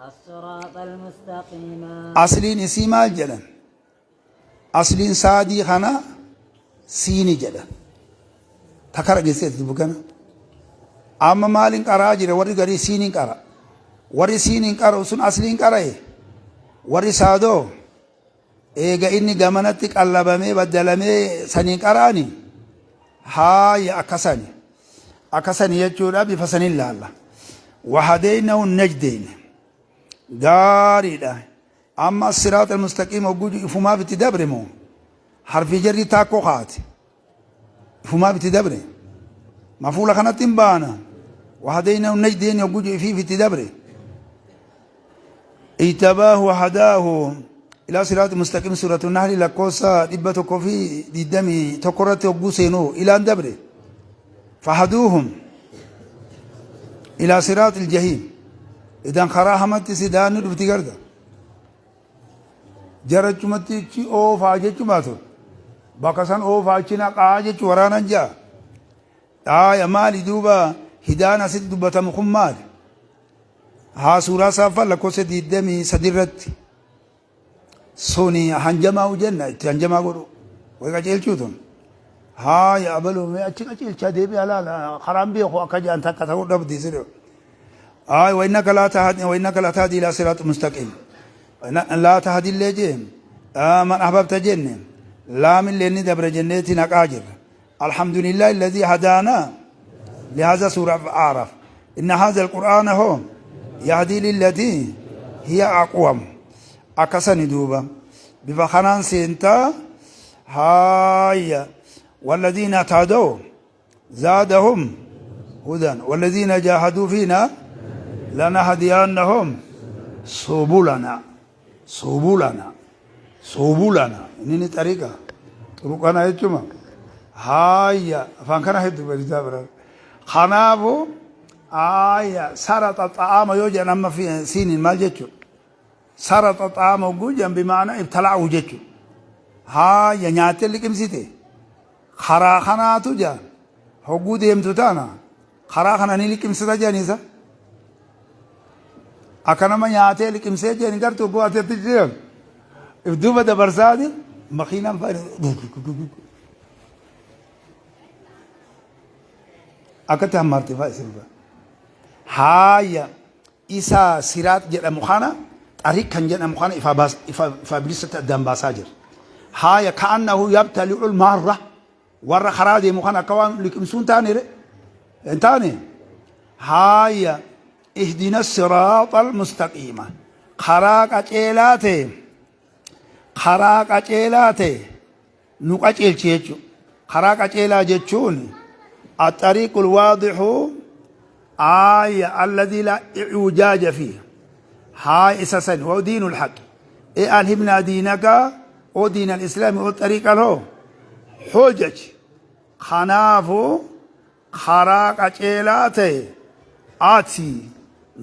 As-siraaxa al-mustaqiima. Asliin isii maal jedhan? Asliin saadii kana siini jedhan. Takka dhageesseetti dubbi kana. Amma maaliin qaraa jira warri garii siiniin qara. Warri siiniin qara'u sun asliin qara'e. Warri saadoo eega inni gamanatti qallabamee baddalamee saniin qara'ani. Haaya akkasani. Akkasani jechuudha bifa saniin laalla. Wahadeynahu najdeyne. Gaariidha. Amma as-siraax al-mustaqiim hogguu jiru ifumaaf itti dabre moo harfii jarrii taakkoo kaa'ate? Ifumaaf itti dabre. Mafuula kanatti hin baana. Wahadaynahu najdeen hogguu jiru ifiif itti dabre. Ijtabaahu wahadaahu ilaa siraaxi mustaqiim suuratu nahli lakkoofsa 121 irratti hogguu seenuu ilaan dabre. Fahaduuhum ilaa siraaxil jahiim. Idan karaa hamatti si daanni dhufti garda. Jarachumatti achi oofaa jechumaa tun. Bakka san oofaa achi naqaa jechu waraanan ja'a. Aaya maali duuba hidaan asitti dubbatamu kun maali? Haa suuraa saaffaa lakkoofsa 23 irratti. Suni hanjamaa jenna itti hanjamaa godhu. Way qajeelchuu tun. Haaya abaluu mee achi qajeelchaa deebi'aa laala karaan beeku akka jedhan takka ta'uu dhabdi sirri. Haaya wayinnaka laa tahdi wayinnaka laa tahdi ilaa siraat mustaqiim. Laa tahdi illee jee man ahbabta jenne laamillee ni dabre jenneeti naqaa jirra. Alhamdulillah alladhii hadaanaa lihaza suura A'raaf. Inna haza alqur'aana hoo yahdii lillatii hiya aqwam. Akkasani duuba bifa kanaan seentaa haaya walladhiina tadaw zaadahum hudan walladhiina jaahaduu fiina lanahdiyannahum subulana Subulana Subulana inni ni xariiqa xuruqana jechuma haaya afaan kana hedduu barisaa bira kanaafu haaya saraxa xa'aama yoo jedhan amma siiniin maal jechuudha saraxa xa'aama hogguu jedhan bimaana ibtala'u jechuudha haaya nyaattee liqimsite karaa kanaatu jedhan hogguu deemtu taana Karaa kana ni liqimsita jedhaniisa. Akka nama nyaatee liqimsee jedhani gartuu oguu ati ati jedhan. If duuba dabarsaati makiinaan fa'a akkatti hammaarte fa'a isin fa'a. Haaya isa siraat jedhamu kana xariiq kan jedhamu kana ifaa baas ifaa bilisatti addaan baasaa jira. Haaya ka'annahu yabtali'ul maarra. Warra karaa deemu kan akka waan liqimsuu hin taane re hin taane haaya ihdina siraaxa almustaqiima karaa qaceelaa ta'e karaa qaceelaa ta'e nu qaceelchi jechuudha. Karaa qaceelaa jechuun axariiqul waadixu aaya alladii laa iwjaaja fiihi haa isa sani wa diinul haqq e alhimnaa diinaka o diinal islaami o xariiqal hoo hojaj kanaafu karaa qaceelaa ta'e ati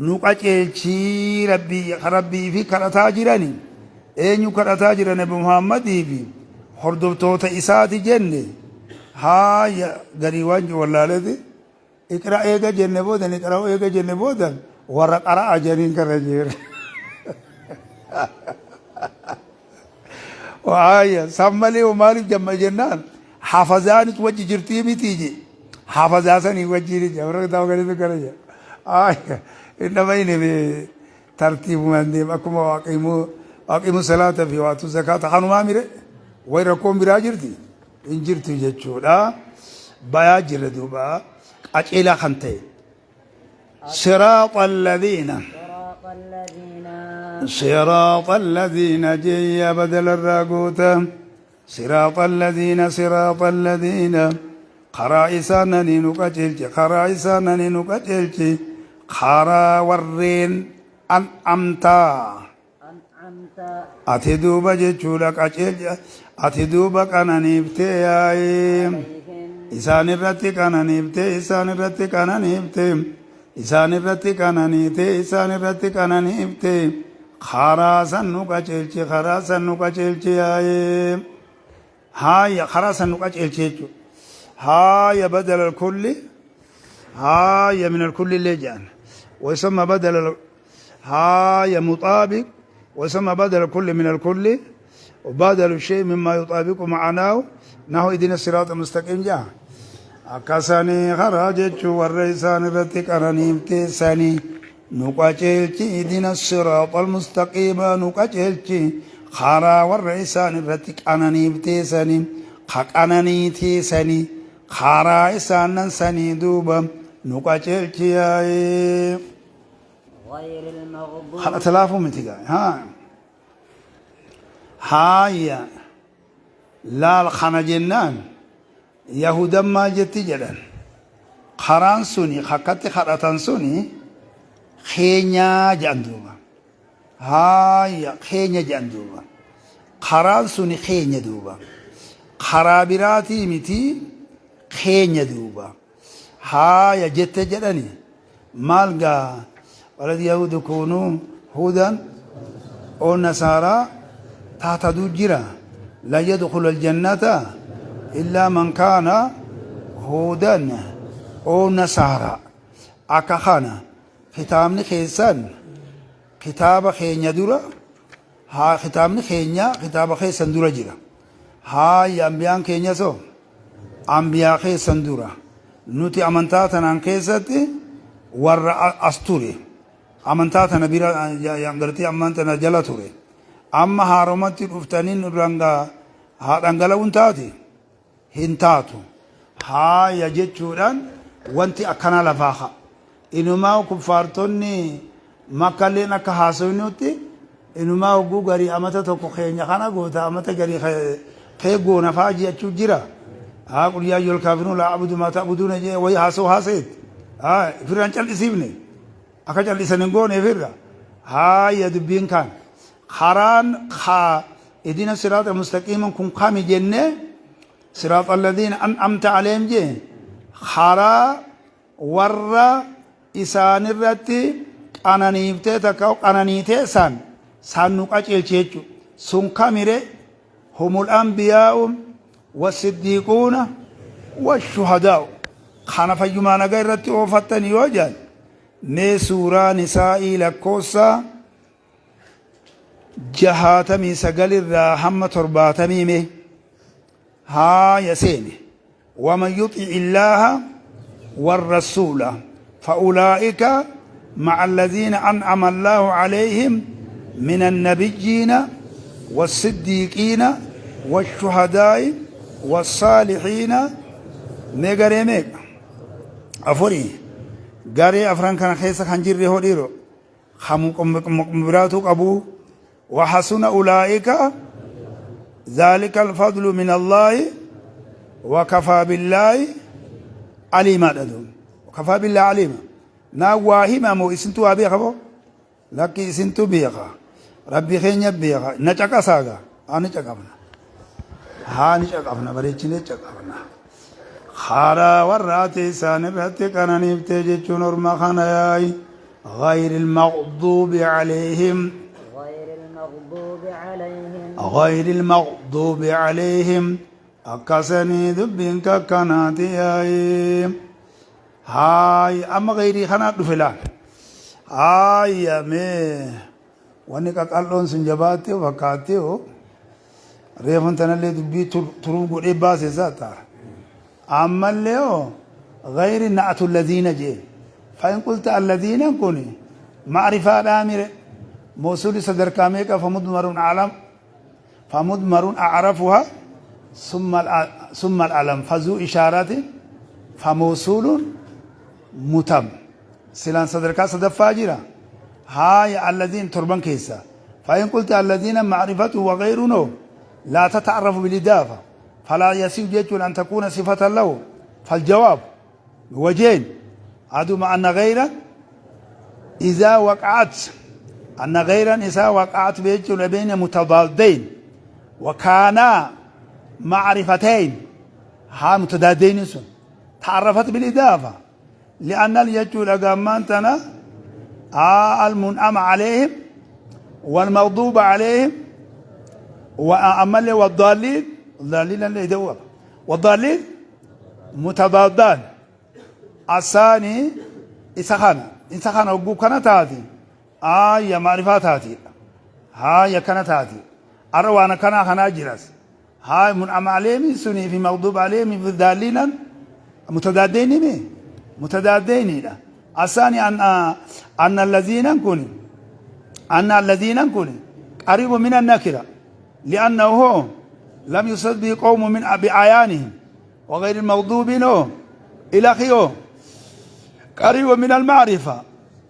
nu qaceelchii rabbii rabbii fi kadhataa jirani eenyu kadhataa jira nabi muhammadii fi hordoftoota isaati jenne haaya garii waan jiru wallaaleti iqra eega jenne boodan iqra'u eega jenne boodan warra qara'a jedhaniin kana jeera. Waaya san malee hoo maaliif jamma jennaan hafazaanis wajji jirtii mitii je hafazaa sanii wajjiin je warra kitaaba gadiitu kana je aaya innama inni tartiibumaan deema akkuma waaqiimuu waaqiimuu salaata fi waatu zakaata kanumaa mire way rakkoon biraa jirti hin jirtu jechuudha bayaa jira duuba qaceelaa kan ta'e siraaxa alladhiina صراط الذين siraaxa alladhiina jeeyya badala irraa goota siraaxa alladhiina siraaxa alladhiina karaa isaananii nu qaceelche karaa isaananii nu qaceelche karaa warreen an'amtaa An'amta. Ati duuba jechuudha qaceelcha ati duuba qananiiftee yaa'ee Alayhim. isaan irratti qananiiftee isaan irratti qananiiftee Isaan irratti qananiite, isaan irratti qananiifte, karaa san nu qaceelchi, karaa san nu qaceelchi yaa'ee. Haaya, karaa san nu qaceelchi jechuudha. Haaya badala alkulli, haaya min alkulli illee jedhan. Wayusamma badala haaya muxaabiq, wayusamma badala alkulli min alkulli, وبدل شيء مما يطابق معناه نحو اهدنا الصراط المستقيم جاء akkasanii karaa jechuu warra isaan irratti qananiifte sanii nu qaceelchi ihdina siraaxa almustaqiima nu qaceelchi karaa warra isaan irratti qananiiftee sanii ka qananiitee sanii karaa isaanan sanii duuba nu qaceelchi yaa'ee غير المغضوب kadhata laafuu miti gaa haa haaya laal kana jennaan Yahudan maal jetti jedhan karaan suni kakkatti kadhatan suni keenyaa jedhan duuba haaya keenya jedhan duuba karaan suni keenya duuba karaa biraatii miti keenya duuba haaya jette jedhani maal gaa walad yahudu kuunuu hudan oo nasaaraa taataduu jira lan yadkhula aljannata illaa man kaana hudan oo nasaaraa akka kana kitaabni keessan kitaaba keenya dura haa kitaabni keenya kitaaba keessan dura jira haaya ambiyaan keenya soo Anbiyaa keessan dura nuti amantaa tanaan keessatti warra as ture. Amantaa tana bira gartee ammaan tana jala ture. Amma haaromatti dhuftanii nurraan haa dhangala'uun taate hin taatu. Haaya jechuudhaan wanti akkanaa lafaa ka'a. Inumaa kuffaartonni Makkalleen akka haasoynutti inumaa hogguu garii amata tokko keenya kana goota amata garii kee goona faa jechuu jira. Haa qul yaa ayyuhal kaafiruun laa a'budu maa ta'buduuna jee wayi haasoo haaseet. Haa ifirraan cal'isiifne akka cal'isan hin goone ifirra. Haaya dubbiin kaan karaan kaa idina siraaxa mustaqiiman kun kami jennee siraaxa alladhiina an'amta alayhim jee karaa warra isaanirratti qananiiftee takka qananiitee san san nu qaceelchi jechu sun kamire humul anbiyaa'u wasiddiiquuna washuhadaa'u kana fayyumaa nagaa irratti oofattan yoo jedhan mee suuraa nisaa'ii lakkoofsa 69 irraa hamma 70 mee haaya seene waman yuxic illaaha warrasuula fa'ulaa'ika ma'a alladhiina an'ama allaahu calayhim min annabiyyiina wassiddiiqiina washuhadaa'i wassaalihiina mee garee meeqa afurii garee afran kana keessa kan jirre hoo dhiiroo ka biraatu qabu wahasuna ulaa'ika zaalika alfadlu min allaahi wakafaa billaahi aliimaadha duun wakafaa billaahi aliima naa waa hima moo isintu waa beeka boo lakki isintu beeka rabbi keenya beeka na caqasaaga haa ni caqafna haa ni caqafna bareechinee caqafna karaa warra ati isaan irratti qananiiftee jechuun orma kana yaa'i غير المغضوب عليهم غير المغضوب عليهم غير المغضوب عليهم akkasanii dubbiin kakkanaati yaa'i haay amma gayrii kanaa dhufe laal haaya mee wanni qaqal'oon sun jabaattee fakkaattee reefun tanallee dubbii turuu godhee baase isaa ta'a Ammallee hoo gayri na'atu alladiina jee fa'in qulta alladiinan kun ma'rifaadhaa mire mawsuuli sadarkaa meeqa famudmarun a'lam famudmarun a'rafuha summa al'alam fazuu ishaaratin famawsuulun mutam silaan sadarkaa sadaffaa jira haaya alladiin torban keessa fa'in qulta alladiina ma'rifatu wa gayrunoo laa tata'arrafu bilidaafa falaa yasiu jechuun an takuuna sifatan lahu faljawaab wajeen aduma anna gayra idaa waqa'at anna gayran isaa waqa'at jechuun bayna mutadaaddayn wa kaanaa macrifatayn haa mutadaaddayn sun ta'arrafat bilidaafa Li'annal jechuudha gaammaan tana almun'ama alayhim walmaghduuba alayhim ammallee waddaalliin daalliin illee ida'uu qaba. Waddaalliin mutadaaddaan asaanii isa kana hogguu kana taate aayya maarifaa taatiidha. Haaya kana taati. Arra waan akkanaa kanaa jiras. Haaya mun'ama alayhim sunii fi maghduuba alayhim fi daalliinan mutadaaddeyni mi? Mutadaaddeyniidha. Asaani anna allaziinan kun anna allaziinan kun qariibu min annakira li'annahu lam yusad bihi qawmu min bi'ayaanihim wa ghayri al-maghduubiin ila khiyoo قريب من المعرفة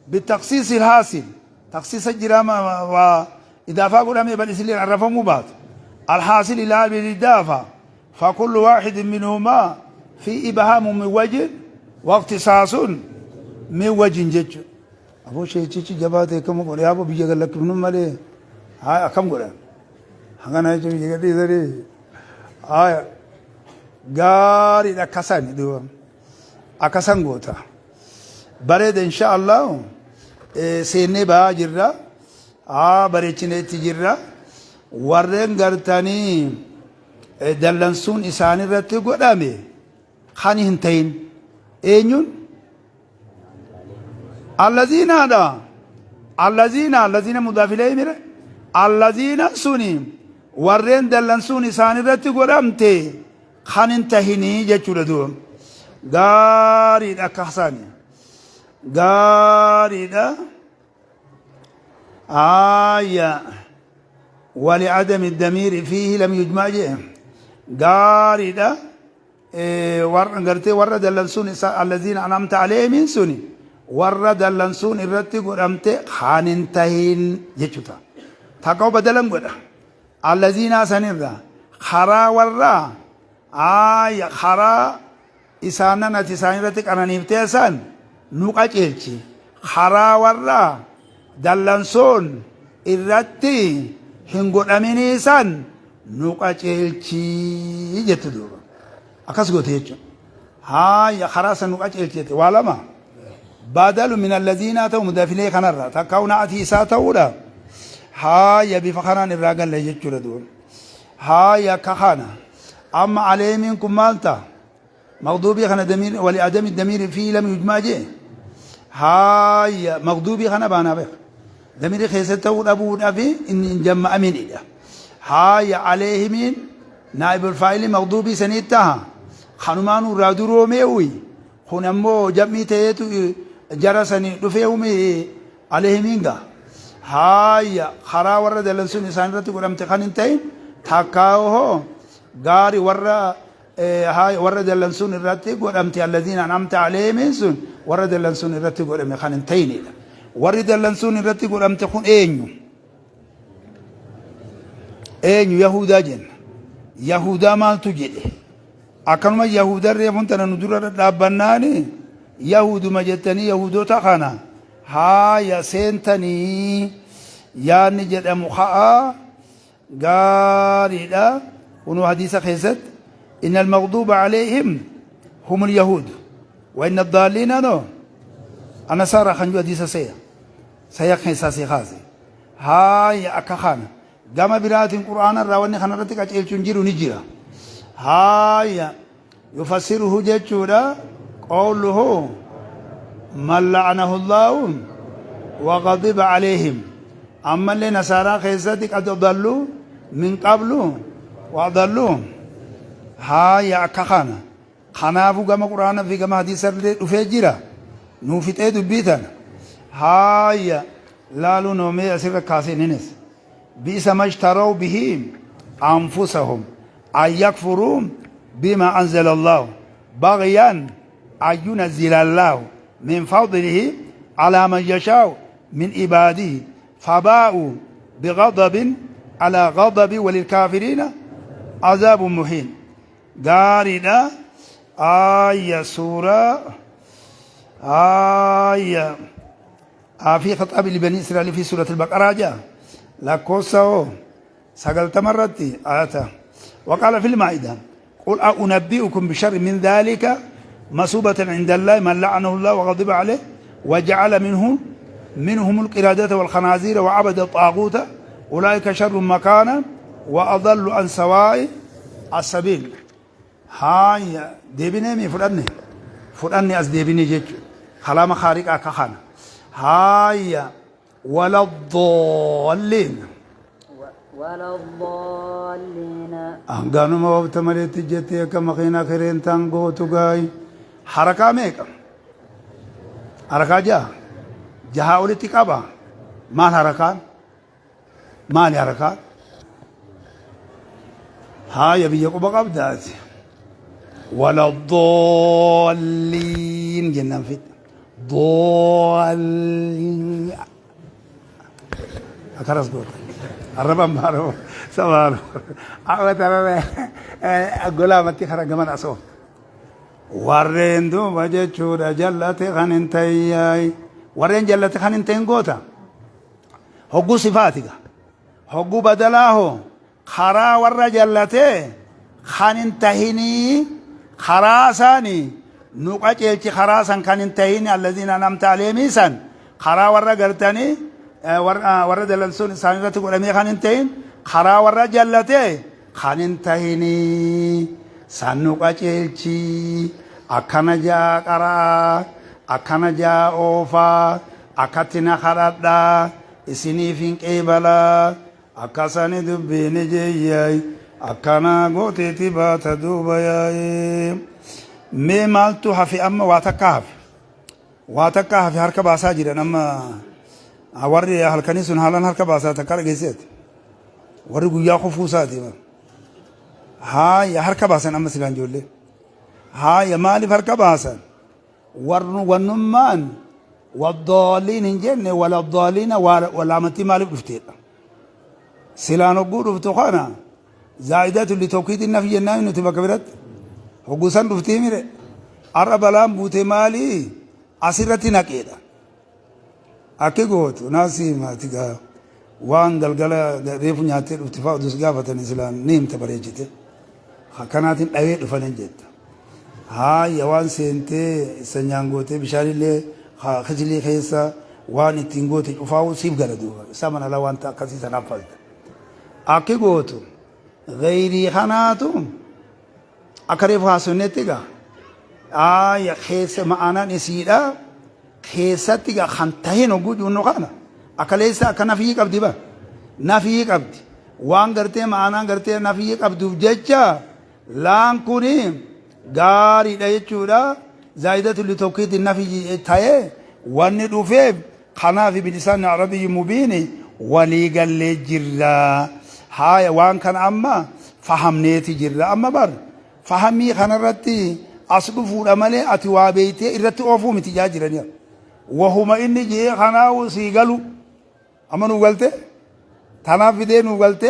بالتخصيص الحاصل تخصيص الجرام وإضافة قدامي بل إسلين عرفه مبات الحاصل إلى بالإضافة فكل واحد منهما في إبهام من وجه واختصاص من وجه جج أبو شيء تشي جبات كم قول يا أبو بيجي قال لك من مالي هاي كم قول هذا نجي بيجي قال لي هاي غاري لا كسان دو أكسان غوتا bareeda insha Allah seennee ba'aa jirra bareechineetti jirra warreen gartanii dallansuun isaanirratti godhame kan hin ta'in eenyuun allaziinaadha allaziina allaziina mudaaf ilayhi mire allaziina suni warreen dallansuun isaanirratti godhamte kan hin tahinii jechuudha duuba gaariidha akka hasaani gaariidha aaya wali'adami damiiri fiihi lam yujmaa jee gaariidha warra gartee warra dallansuun isa allaziina an'amta alayhimiin suni warra dallansuun irratti godhamte kan hin tahin jechuudha takka badalan godha allaziinaa sanirra karaa warraa aaya karaa isaanan ati isaan irratti qananiiftee san nu qaceelchi karaa warra dallansoon irratti hin godhaminii san nu qaceelchi jettu duuba akkas goote jechuudha haaya karaa san nu qaceelchi jette waa lama badalu min allaziinaa ta'u mudafilee kanarra takka na'atii isaa ta'uudha haaya bifa kanaan irraa galle jechuudha duuba haaya akka kana amma aleemiin kun maal ta'a مغضوبي خنا دمير ولعدم الدمير فيه لم يجمع جه هاي مغضوبي خنا بانا بخ دمير خيسته أبو أبي إن جمع من إله هاي عليه من نائب الفاعل مغضوبي سنيتها خنمان رادرو ميوي خنمو جمعي تيتو جرسني دفيومي عليه منغا هاي خرا ورد لنسون إنسان رتي قرمت خننتين تاكاوه غاري ورا هاي warra dallansuun irratti godhamte alladhiina an'amta alayhim sun warra dallansuun irratti godhame kan hin ta'inidha. Warri dallansuun irratti godhamte kun eenyu? Eenyu Yahudaa jenna. Yahudaa maaltu jedhe? Akkanuma Yahudaa reefuun tana nu dura dhaabbannaani Yahuduma jettanii Yahudota kana haaya seentanii yaanni jedhamu ka'a gaariidha. Kunuu hadiisa keessatti إن المغضوب عليهم هم اليهود وإن الضالين نو النصارى خنجو حديث سيا سيا خيسا سيخاسي هاي أكا قام برات القرآن الراوني خنرتك أجيل تنجير نجيرا هاي يفسره جتشورا قوله من لعنه الله وغضب عليهم أما اللي نصارى خيساتك قد ضلوا من قبل وأضلوا haaya akka kana kanaafuu gama quraana fi gama hadiisa illee dhufee jira nuu fixee dubbii tana haaya laaluu noomee asirra kaasee nines bi'isa mashtaraw bihi anfusahum an yakfuruu bima anzala allahu baghyan an yunazzila allahu min fadlihi ala man yashaa'u min ibaadihi fabaa'uu bighadabin ala ghadabi walilkaafiriina azaabun muhiin gaariidha aaya suuraa aaya في خطاب لبني إسرائيل في سورة البقرة جاء لكوسا سقلت مرتي آياتا وقال في المائدة قل أنبئكم بشر من ذلك مثوبة عند الله من لعنه الله وغضب عليه وجعل منهم القردة والخنازير وعبد الطاغوت أولئك شر مكانا وأضل عن سواء السبيل. هاي ديبني مي فلاني فلاني أز ديبني جيت كلام خارق أكخان. هاي ولا الضالين ولا الضالين. أنغانو ما وبتمريت جتي كما خينا خيرين تانغو تغاي حركة ميك حركة جا جها ولتي كابا مال حركة مال حركة هاي بيجو بقى ولا الضالين جنان فيت ضالين أكرس قول الربا مارو سوار أعوذ أقول ما تخرج من أصوم warreen duuba jechuudha jallate kan hin ta'in warreen jallate kan hin ta'in goota hogguu sifaatiga hogguu badalaa hoo karaa warra jallatee kan hin tahinii karaa isaanii nu qaceelchi karaa san kan hin tahin allaziina an'amta alayhim san karaa warra gartanii warra dallansuun isaanii irratti godhamee kan hin tahin karaa warra jallatee kan hin tahinii san nu qaceelchi akkana jaa qaraa akkana jaa oofaa akkatti na kadhadhaa isiniif hin qeebalaa akkasani dubbiini jeeyyay akkana gooteeti baata duuba yaa'ee mee maaltu hafe amma waa takka hafe waa takka hafe harka baasaa jiran amma warri halkanii sun haalaan harka baasaa takka dhageesseeti warri guyyaa kufuusaati haaya harka baasan amma silaan ijoollee haaya maaliif harka baasan wannummaan waddaaliin hin jenne waladdaaliina walaamantii maaliif dhufteedha silaan hogguu dhuftu kana zaa'idatu litawkiidi nafi jennaan nuti bakka biratti hogguu san dhuftii mire har'a balaan buute maalii asirratti naqeedha akki gootu naasii maati gaa waan galgala reefu nyaattee dhufte fa'aa oduu si gaafatan silaan ni himta bareechite akkanaatiin dhawee dhufanin jetta haaya waan seentee sanyaan gootee bishaanillee kisilii keessa waan ittiin goote cufaa'uu siif gala duuba isaa mana alaa wanta akkasii sanaaf falta akki gootu gayrii kanaatu akka reefu haasofnetti gaa haaya keessa ma'anaan isiidha keessatti gaa kan tahin hogguu junnu kana akka leessa akka nafii qabdi ba nafii qabdi waan gartee ma'anaan gartee nafii qabduuf jecha laan kuni gaariidha jechuudha zaayidatu litawkiidi nafii ta'ee wanni dhufeef kanaaf bilisaan arabiyyi mubiini walii gallee jirra haaya waan kana amma fahamneeti jirra amma bar fahamii kanarratti as dhufuudha malee ati waa beeytee irratti oofuu miti jaa jiraniya wahuma inni jee kanaawu sii galu amma nuu galte tanaaf fidee nuu galte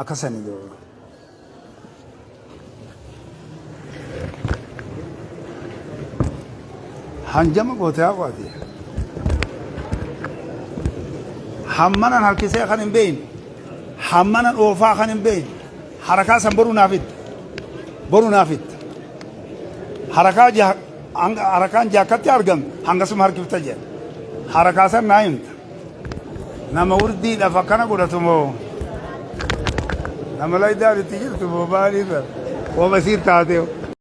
akkasani duuba. Hanjama goote haa qo'ate. Hammanan harkisee kan hin beeyne hammanan oofaa kan hin beeyne harakaa san boruu naaf itti boruu naaf itti harakaa harakaan jaakkatti argamte hangasuma harkifta jedha harakaa san naa himta nama wurdiidhaaf akkana godhatu moo nama laydaan itti jirtu moo maaliirra wooma isiin taatee.